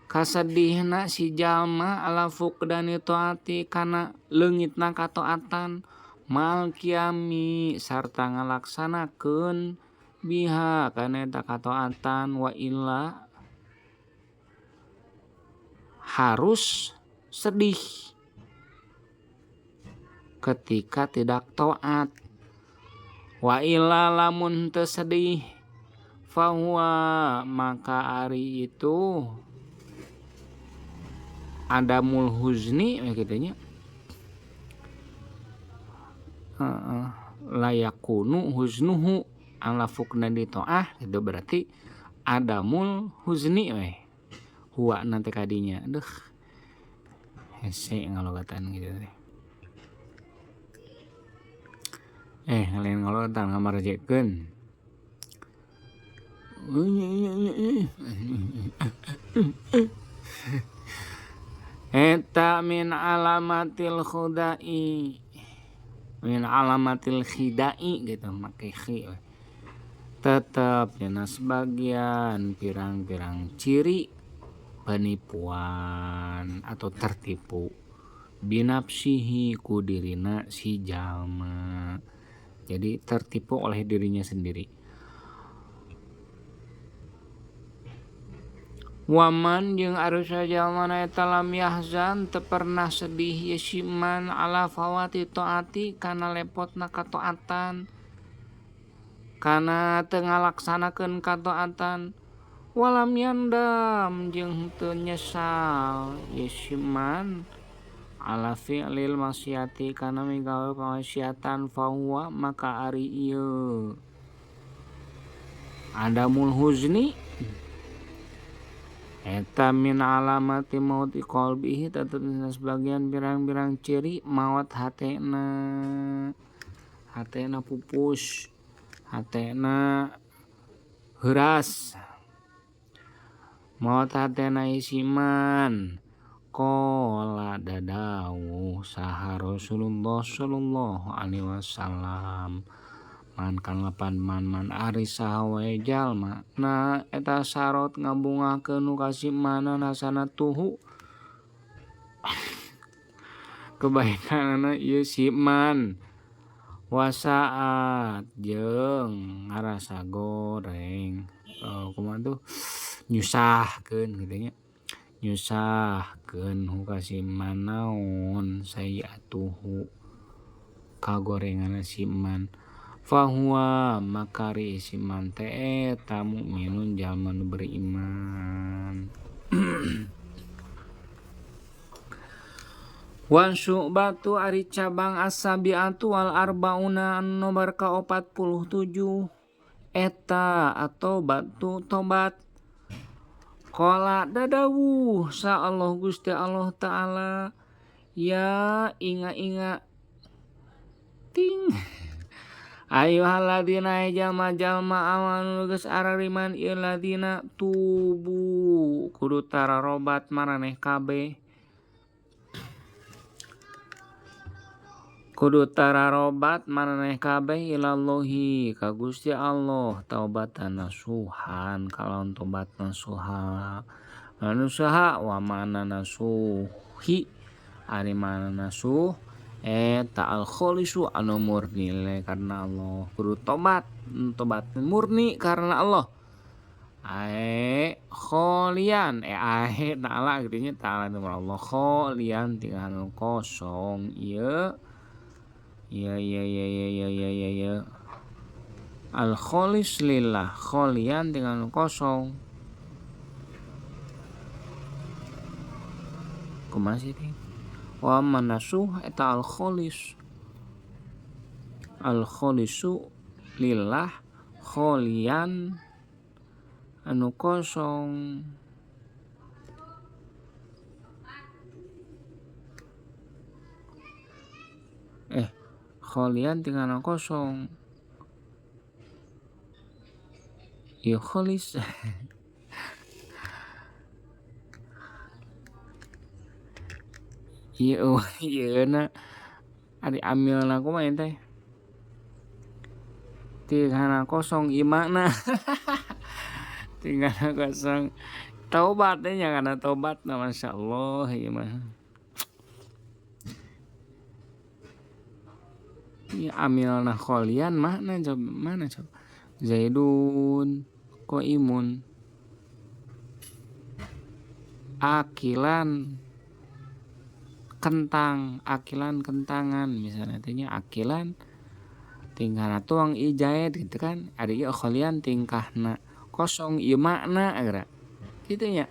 kasedihna si jalma ala fuqdani taati kana leungitna kataatan mal kiami sarta ngalaksanakeun biha kana eta kataatan wa illa harus sedih ketika tidak taat wa illa lamun teu sedih fahuwa maka ari itu adamul huzni kitu nya layakunu huznuhu ala fuqdani ta'ah itu berarti adamul huzni we huwa nanti kadinya aduh hese ngalogatan gitu teh ngalain ngalogatan ngamarjekeun eta min alamatil khudai min alamatil khidai gitu make khi tetep dina sebagian pirang-pirang ciri penipuan atau tertipu binafsihi ku dirina si jalma jadi tertipu oleh dirinya sendiri. Waman jeung arus jalma na eta lam yahzan teu pernah sedih ye si man ala fawati taati kana lepotna kataatan kana teu ngalaksanakeun kataatan walam yandam jeung teu nyesal ye si man ala fi'lil maksiati kana migawe kamaksiatan fahuwa maka ari ieu adamul huzni eta min alamati mauti qalbihi tetep sebagian pirang-pirang ciri maot hatena hatena pupus hatena heuras maot hatena isiman qala dadawuh saha Rasulullah sallallahu alaihi wasallam man kanglepan man ari saha wae jalma na eta sarot ngabungahkeun nu kasimanan hasanatuhu kebaikanana ieu si man wasaat jeung ngarasa goreng kumaha tuh nyusahkeun kitu nya nyusahkeun hu kasiman naon sayiatuhu kagorenganna si man fahuwa makari si man teh eta mukminun jalma nu beriman. Wan syu'batu ari cabang as-sabi'atu wal arbauna nomor ka 47 eta atau batu tobat. Qala dadawuh sa Allah Gusti Allah Ta'ala ya inga-inga ting ayyuhalladzina jalma-jalma amanu geus arariman ieu ladina tubu kudu tararobat maraneh kabeh. Kudu tararobat maraneh kabeh ilallahi ka Gusti Allah taubatan nasuhan kalawan tobat nasuha manusaha wa mana nasuhi ari mana nasuh eta al kholisu anu murni karena Allah. Kudu tobat tobat murni karena Allah. Ae kholian ae ta'ala gitu nya ta'ala itu Allah kholian tinggal kosong ieu ya ya ya ya ya ya ya ya al kholis lillah kholian dengan kosong kumaha sih teh wa manasuh eta al kholis al kholisu lillah kholian anu kosong kholian tinggal kosong ya kholis ieu ieu na ari amilna kumaha teh tinggal kosong ieu makna tinggal kosong taubat teh nya kana taubat na masyaallah ieu mah. Ya amilna kholian makna coba mana coba Zaidun qaimun akilan kentang akilan kentangan misalnya artinya akilan tingkahna tuang ijaid gitu kan ada ieu kholian tingkahna kosong ieu makna geura kitu nya.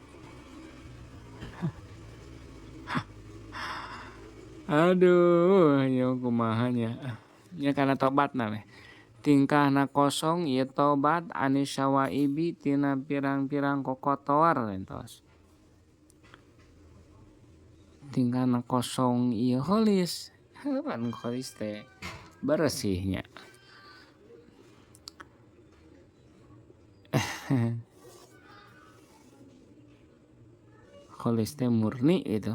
Aduh ieu kumaha nya nya kana tobatna weh tingkahna kosong ieu tobat anis syawaibi tina pirang-pirang kokotor entos tingkahna kosong ieu kholis pan kholis teh bersihnya kholis teh murni gitu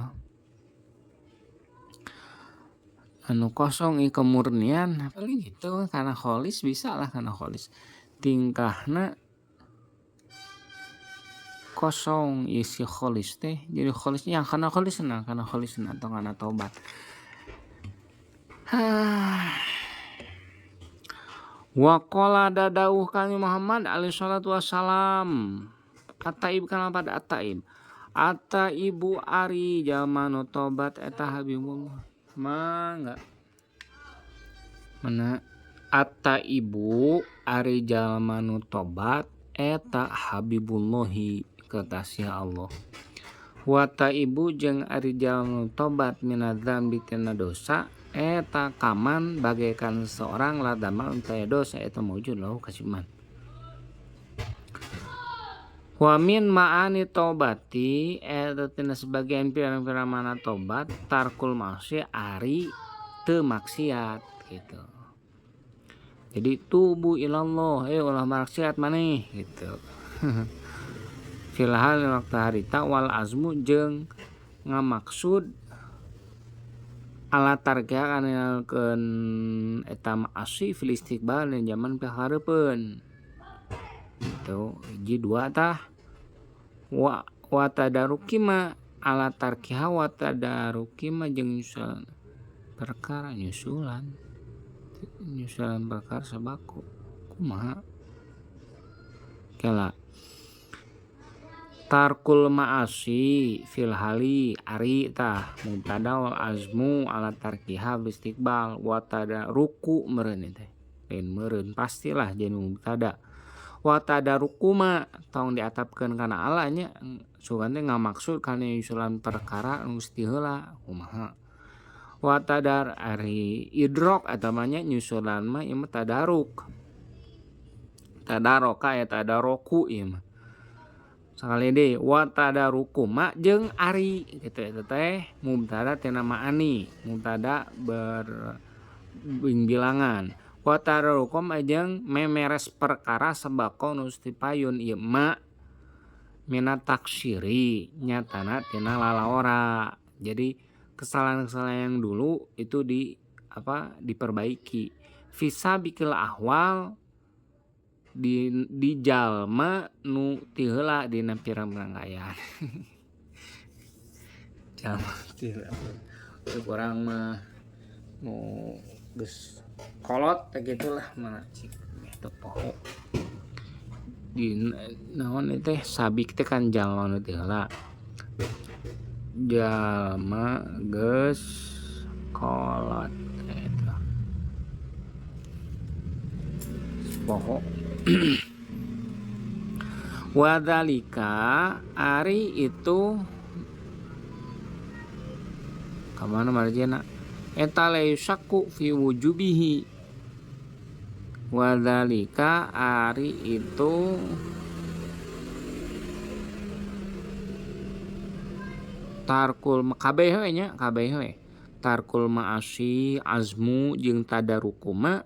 anu kosong i kemurnian paling gitu karena kholis bisa lah karena kholis tingkahna kosong isi kholis teh jadi kholisnya yang karena kholis nah karena kholis nah atau karena tobat. Wa qala dadauh kami Muhammad alaihi salatu wassalam ataib kana pada ataib ataibu ari jalma nu tobat eta habibullah mangga mana ataibu ari jalma nu tobat eta habibullahi kekasih Allah wa taibu jeung ari jalma nu tobat minadzambi tina dosa eta kaman bagaikan seorang ladama untaya dosa eta maujud lahu kasiman. Wa min ma'ani tobati eta tina sebagian pirang-pirang mana tobat tarkul maksi ari teu maksiat gitu. Jadi tubu ilallah ulah maksiat maneh gitu. Fil hal waktu harita wal azmu jeung ngamaksud ala tarkiha kana eta maasi fil istiqbal dan zaman pihareupeun. Itu hiji dua tah wa tadaruki ma ala tarkiha wa tadaruki ma jeung nyusulan perkara nyusulan perkara sabaku kumaha kela tarkul ma'asi fil hali ari tah mubtada wal azmu ala tarkiha istiqbal wa tadaruku meureun teh lain meureun pastilah jadi mubtada wa tadarukuma tong diatapkeun kana ala nya sugan teh ngamaksud kana nyusulan perkara nu geus heula kumaha wa tadar ari idrok eta mah nya nyusulan mah ieu mah tadaruk tadaroka ya tadaroku ieu mah sakali deui wa tadarukuma jeung ari kitu eta teh mubtada tina maani mubtada bilangan wa tadarukum jeung memeres perkara sebako nu payun ieu ma mina taksiri nyatana tina lalaora. Jadi kesalahan-kesalahan yang dulu itu di apa diperbaiki fisabikil ahwal di jalma nu ti heula dina pirang-pirang kaayaan. Jalma ti heula urang mah nu geus kolot teh gitulah mah cik teu poho di naon teh sabik teh kan jalma nu ti heula jalma geus kolot eta poho. Wadalika ari itu kamana marjana eta la yusakku fi wujubihi. Wadalika ari itu tarkul kabeh we nya kabeh we tarkul ma'asi azmu jeung tadarukuma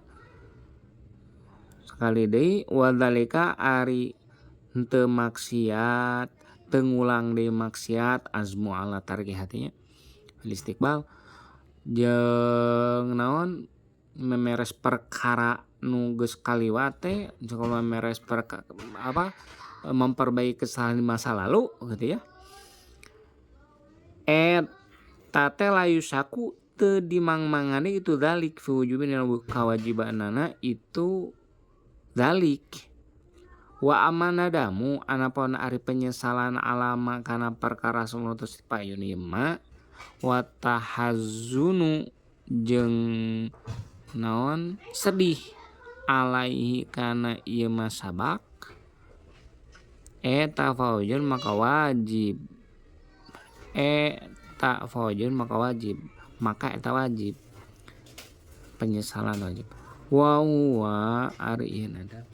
sekali deui. Wadalika ari henteu maksiat teu ngulang deui maksiat azmu ala tarki hatinya istiqbal jeung naon memeres perkara nu geus kaliwat teh jeung memeres perkara apa memperbaiki kesalahan di masa lalu gitu ya. Eta teh layusaku teu dimangmangane itu dalik fi wujubin kawajibanana itu dalik. Wa amanadamu anapun ari penyesalan alama kana perkara sumutus payun ieu mah wa tahazzunu jeung naon sedih alaihi kana ieu mah sabak eta faujun maka wajib eta faujun maka wajib maka eta wajib penyesalan wajib. Wa huwa ari ieu nada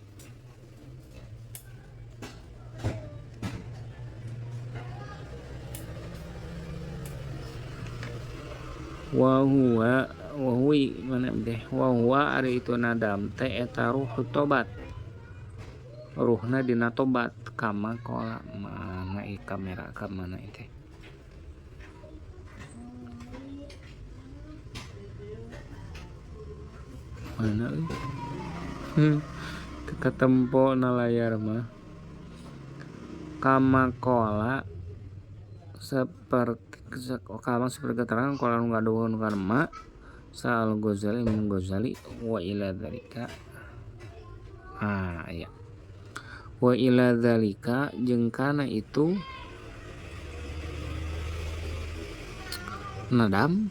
wa huwa wa huwi mana deh wa huwa ari itu nadam teh eta ruh tobat ruhna dina tobat kama kola mana i kamera ka mana teh mana euy teu katempo na layar mah kama kola seperti kama seperti keterangan kola nu gaduhun karma Sal Ghazali Imam Ghazali wa ila dzalika ya wa ila dzalika jeung kana itu nadam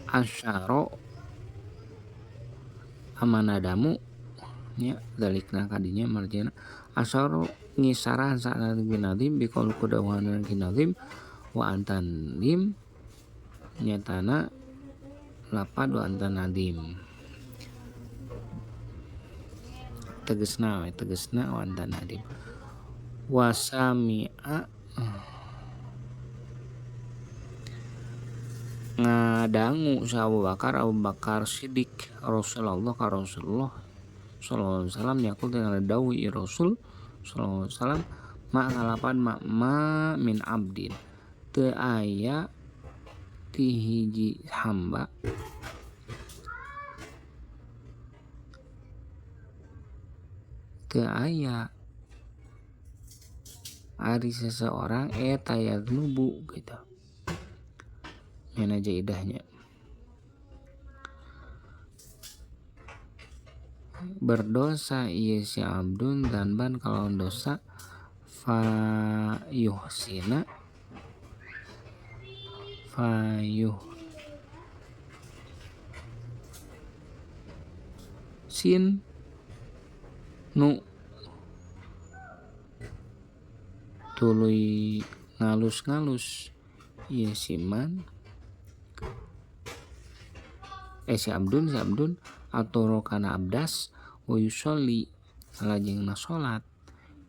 asyara amanadamu nya dalikna kadinya marjana asyara ngisarahan sa'na bin nazim biqaul kudawan bin nazim wa antan lim nyatana lapad wa antan nadim tegesna we tegesna wa antan nadim wasami'a ngadangu sa Abu Bakar Abu Bakar Siddiq Rasulullah ka Rasulullah sallallahu alaihi wasallam yaqul dengan dawi Rasul sallallahu alaihi wasallam ma ngalapan ma, ma min abdin teu aya ti hiji hamba teu aya ari seseorang eta yadnubu gitu mana aja idahnya berdosa ieu si abdun danban kalau dosa fa yuhsina fayuh sin nu tuluy ngalus-ngalus ieu si man si abdun atoro kana abdas wa yusolli salajengna salat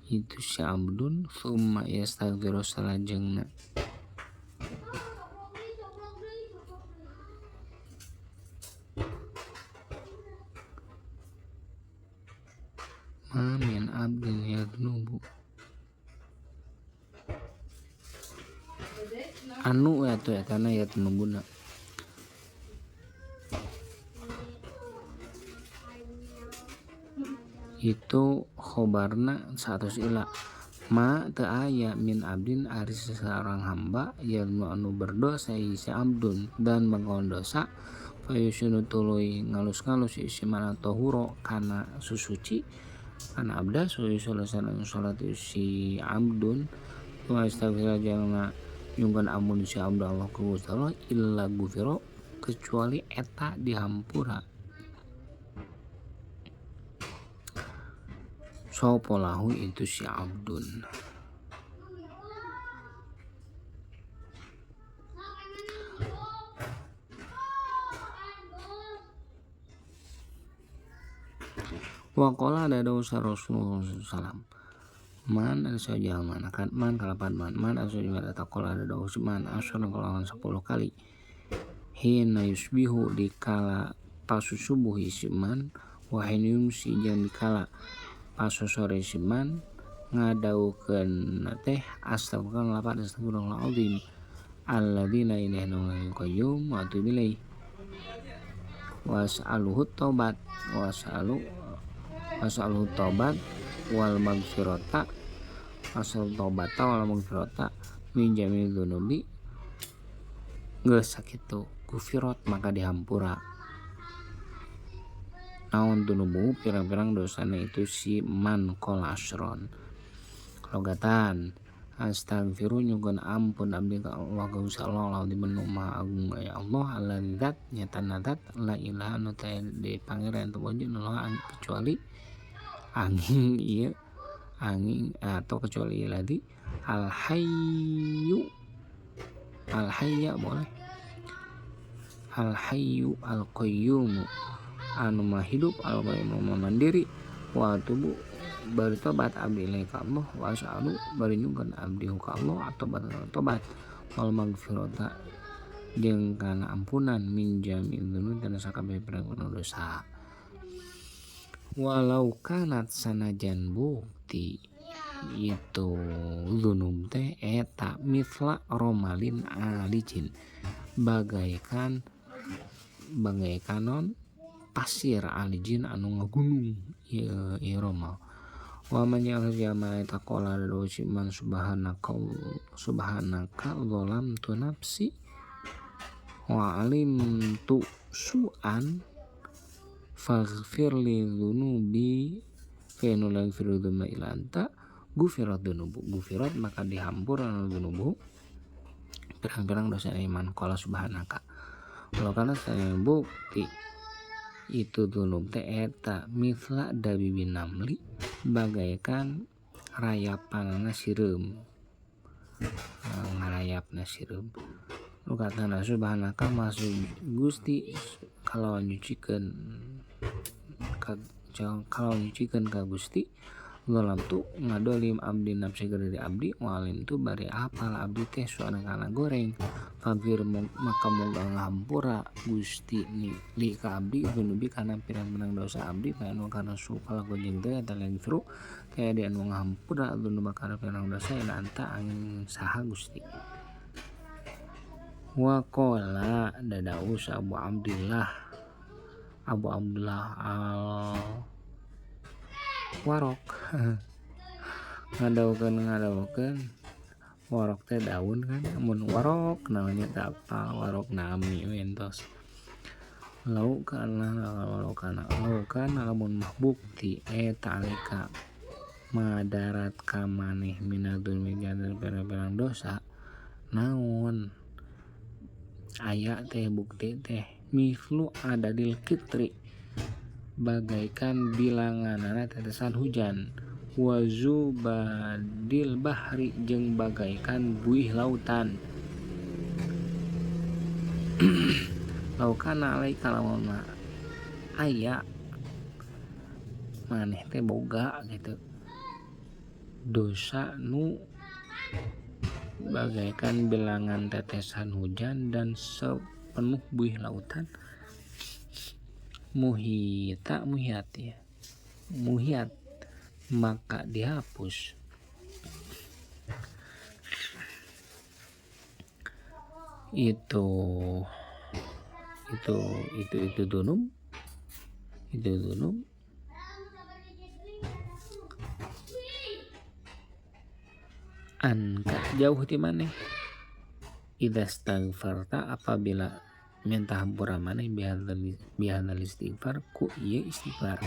itu si abdun summa yastaghfiru salajengna ma min abdin yadnubu anu atuh etana yadnubuna Itu khobarna 100 ila ma teu aya min abdin ari seorang hamba yang anu berdosa si abdun dan mengkawan dosa fayusunu tuluy ngalus-ngalus isi mana tohuro kana susuci kana abda suyusulasan salat si abdun wa astaghfirullah jalma nyungkeun ampun si abdu Allah ku Gusti Allah illa gufiro kecuali eta dihampura sopo lahu itu si abdun. Wa qala ada dosa Rasulullah sallam man ada jalma akan man kalapan man man ada jalma taqala ada dosa man asyara kalawan 10 kali hina yusbihu dikala pasusubuh si man wa hina yumsi jeung dikala pasosore si man ngadaukeun teh astagfirullah lapan astagfirullahaladzim alladzi la ilaha illa huwal qayyum wa atubu ilaih was'aluhu taubat was'aluhu taubat wal magfirata asal taubata wal magfirata min jami'i dzunubi geus sakitu gufirat maka dihampura naon dunubu pirang-pirang dosana itu si man qala asron logatan astagfiru nyugun ampun abdi ka Allah ka Gusti Allah di menu maha agung ya Allah alladzi zat nyatana zat la ilaha anu teu di pangeran teu wujud kecuali angin ieu angin atau kecuali ladi al hayyu al hayya boleh al hayyu al qayyum anu maha hidup al qayyum mandiri wa tubu bari tobat abdi ilaih ka Allah wa as'alu bari nyungkeun abdi ka Allah atau tobat wal magfirata jeung kana ampunan min jami'il dzunub kana sakabeh pirang-pirang dosa walau kanat sanajan bukti itu dzunub teh eta mithla romalin alijin bagaikan non pasir alijin anu ngagunung ieu romal wa man ya'mal jalma taqala man subhanaka subhanaka zalamtu nafsi wa alimtu su'an faghfir li dzunubi fa inna la yaghfiru dzunuba illa anta ghufirat dzunubu ghufirat maka dihampura dzunubu pirang-pirang dosa iman qala subhanaka kalau kana saya bukti itu dzunub teh eta mithla dabibi namli bagaikan rayapanana sireum ngarayapna sireum nu katana subhanaka maksud Gusti kalau nyucikeun ka Gusti zalam tu ngadolim abdi nafsi gede abdi walim tu bari apal abdi teh suana kana goreng fagfir maka moga ngahampura Gusti ni li ka abdi dzunubi kana pirang-pirang dosa abdi anu kana sukala gojeng teh eta lagfru teh di anu ngahampura dzunuba kana pirang dosa ila anta angin saha Gusti wa qala dadaus Abu Abdullah al warok ngadaukeun warok teh daun kan mun warok namanya teh apa warok nami we entos lau kana lamun mah bukti eta alika madarat ka maneh minadun mijadan pirang-pirang dosa naon aya teh bukti teh mithlu adadil kitri bagaikan bilanganana tetesan hujan wazubadil bahri jeung bagaikan buih lautan laukana alaika lamun aya maneh teh boga gitu dosa nu bagaikan bilangan tetesan hujan dan sepenuh buih lautan muhita muhiat ya muhiat maka dihapus itu dunub Anka jauh ti maneh idza staghfarta apabila minta hampura maneh bihadzal istighfar ku ieu istighfar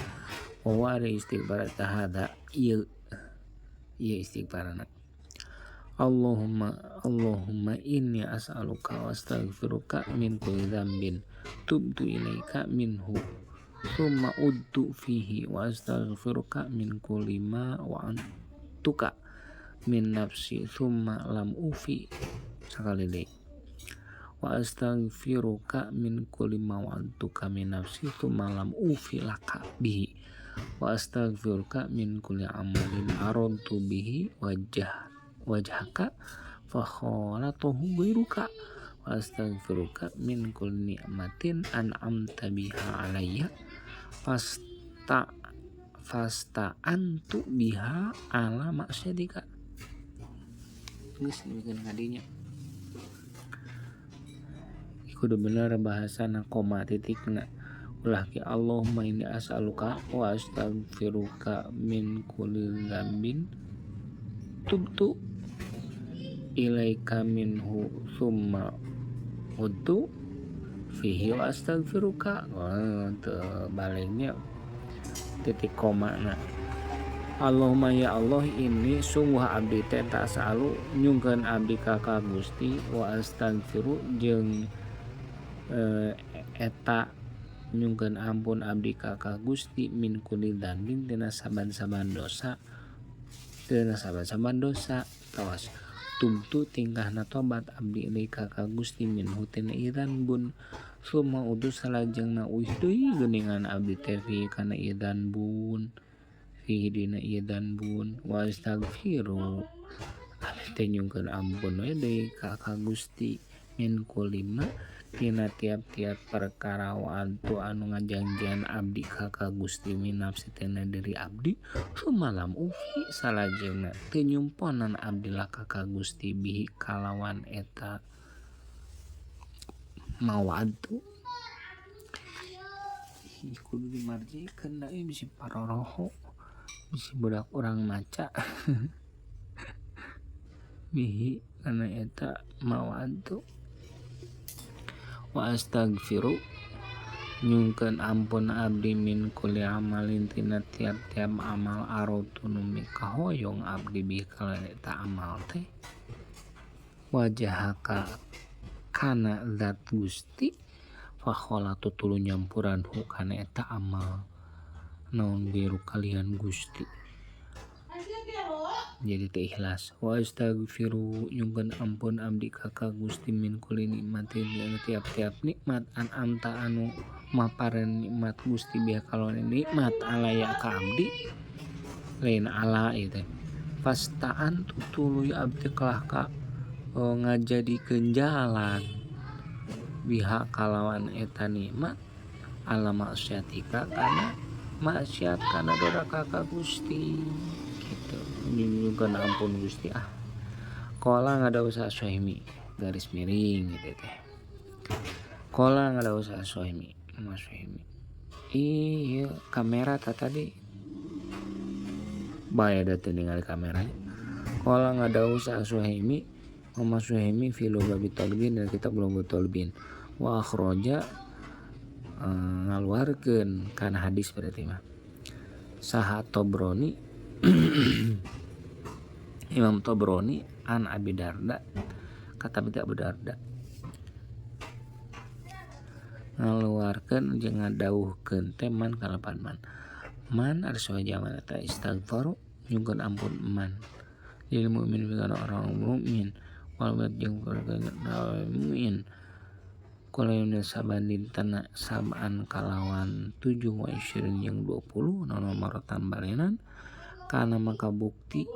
wa ari istighfar eta hada ieu ieu istighfarna Allahumma Allahumma inni as'aluka wa astaghfiruka min kulli dzambin tubtu ilaika minhu summa udtu fihi wa astaghfiruka min kulli ma wa'antuka min nafsi summa lam ufi sakali deui wa astaghfiruka min kulli ma wa'antuka min nafsi summa lam ufi laka bihi wa astaghfiruka min kulli amalin aradtu bihi wajhaka fa khalatahu ghairuka wa astaghfiruka min kulli ni'matin an'amta biha alayya fasta'antu biha ala maksiatika. Geus demikian kadinya kudu bener bahasana koma titikna ulah ki Allahumma inni as'aluka wa astaghfiruka min kulli dzambin tubtu ilaika minhu summa udtu fihi wa astaghfiruka. Teu baliknya titik koma na. Allahumma ya Allah ini sungguh abdi teh tas'alu nyungkeun abdi ka ka Gusti wa astaghfiru jeung eta nyungkeun ampun abdi ka ka Gusti min kulli dzambin tina saban-saban dosa tina saban-saban dosa tawas tubtu tingkahna tobat abdi ilaika ka Gusti minhu tina idzanbun summa udu salajengna uih deui geuningan abdi teh fi kana idzanbun fihi dina idzanbun wa astaghfiru abdi teh nyungkeun ampun we deui ka ka Gusti min kulli ma tina tiap-tiap perkara wa'antu anu ngajanjian abdi ka ka Gusti min nafsi tina diri abdi sumalam ufi salajengna teu nyumponan abdi laka ka Gusti bihi kalawan eta mawa'antu kudu dimarjikeun da ieu bisi paroroho bisi budak urang maca bihi kana eta mawa'antu wa astaghfiru nyungkeun ampun abdi min kulli amalin tina tiap-tiap amal aradtu nu mikahoyong abdi bihi kalawan eta amal teh wajahaka kana zat Gusti fa khalatu tuluy nyampuran hu kana eta amal naon biru kalian Gusti jadi teh ikhlas wa astaghfiru nyungkeun ampun abdi ka ka Gusti min kulli nikmatin tiap-tiap nikmat an'amta anu maparen nikmat Gusti biha kalawan nikmat alaya ka abdi lain ala ieu teh fastaan tuluy abdi kalah ka ngajadikeun jalan biha kalawan eta nikmat ala maksiatika kana maksiat kana doraka ka Gusti gitu nyungkeun ampun Gusti ah qala ngadawuh Suhaimi garis miring gitu teh qala ngadawuh Suhaimi Mas Suhaimi iya kamera ta tadi bae da teu ningali kamera qala ngadawuh Suhaimi Mas Suhaimi fi lugabi talibin dan kitab lugabi talibin wa akhraja ngaluarkeun kana hadis berarti mah saha Tobroni Imam Tobroni an Abi Darda kata Abu Darda ngaluarkeun jeung ngadawuhkeun teh man kalapan man man ari sawajaman eta istighfaru nyungkeun ampun man lil mukmin pikeun orang mukmin wal jeung mukmin kula saban dintena sab'an kalawan 7 wa isyirin jeung 20 nono marotan balenan kana maka bukti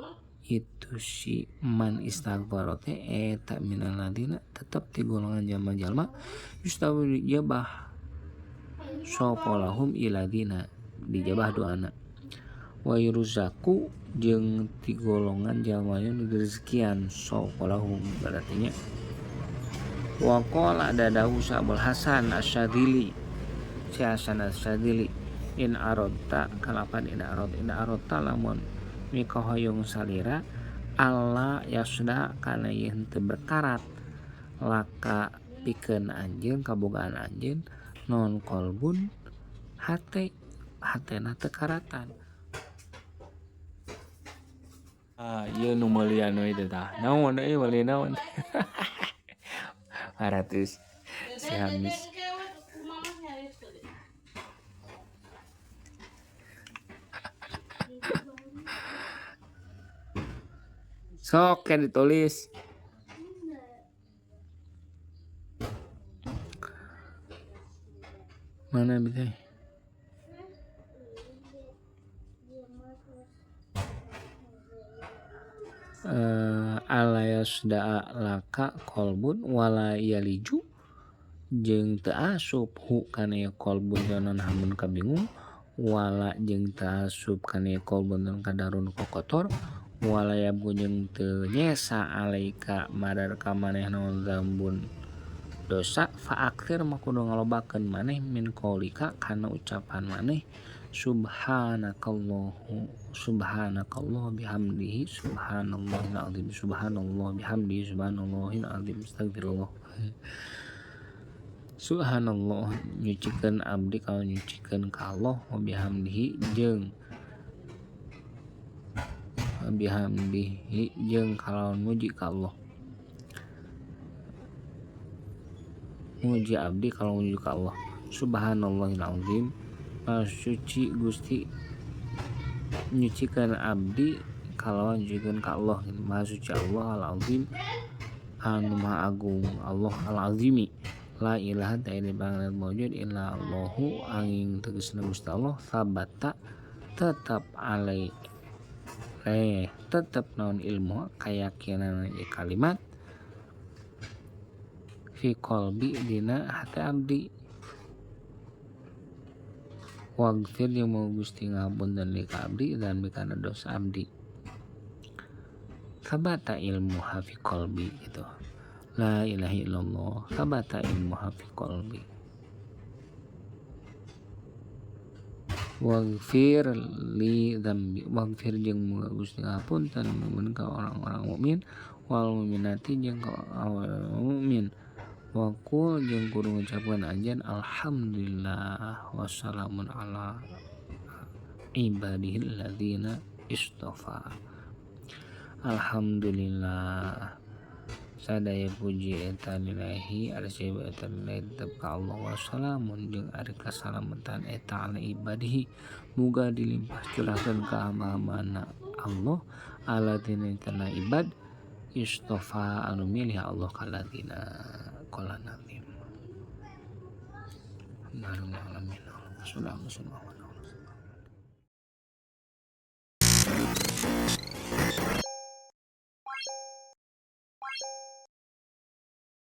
itu si man istighfar teh eta minal ladina tetep ti golongan jalma-jalma yustawi jabah sapa lahum iladina dijabah doana wa yurzaku jeung ti golongan jalma nu direzekian sapa lahum berarti nya wa qala dadahu Abul Hasan Asy-Syadzili si Hasan Asy-Syadzili in aradta kalapan in aradta lamun mikahoyong salira Allah yasda kana ieu henteu berkarat laka pikeun anjeun kabogaan anjeun non qalbun hate hatena teu karatan. Ah, ieu nu meulian we teh tah. Naon euy meuli naon? 400 si Hamis. Sok kayak ditulis. Mana bisa? Ala yasda'a laka qalbun wala yaliju jeung teu asup hu kana ieu qalbun naon hamun kabingung wala jeung teu asup kana ieu qalbun naon kadarun kokotor wala yabku jeung teu nyesa alaika madar ka maneh naon zambun dosa fa'akhir mah kudu ngalobakeun maneh min qaulika kana ucapan maneh subhanakallahu subhanakallah bihamdihi subhanallahil azim subhanallah bihamdihi subhanallahil azim astagfirullah. Subhanallah nyucikeun abdi kalau nyucikeun ka Allah wa bihamdihi jeung bihamdihi jeung kalawan muji ka Allah muji abdi kalau muji ka Allah subhanallahil azim suci Gusti nyucikan abdi kalawan nyucikeun ka Allah maha suci Allah al-azim anu maha agung Allah al-azimi la ilaha illa pangeran mawjud illa Allahu angin tegasna Gusti Allah sabata tetap alai tetap naon ilmu kayakinan ieu kalimat fi qalbi dina hati abdi waghfir jeung mau Gusti ngapunten li ka abdi dan bikana dosa abdi sabata ilmu fi qalbi gitu la ilaha illallah sabata ilmu fi qalbi waghfir li dzambi waghfir jeung muga Gusti ngapunten mun ka orang-orang mukmin wal mukminati jeung ka orang mukmin waqul jeung kudu ngucapkeun anjeun alhamdulillah wassalamun ala ibadihil ladzina istafa. Alhamdulillah sadaya puji eta lillahi ari eta lillahi tetep ka Allah wassalamun jeung ari kasalamatan eta ala ibadihi muga dilimpah curahkeun ka hamba-hambana Allah alladzina tana ibad istafa anu milih Allah kaladina qala nabi. Alhamdulillah alamin. Assalamualaikum.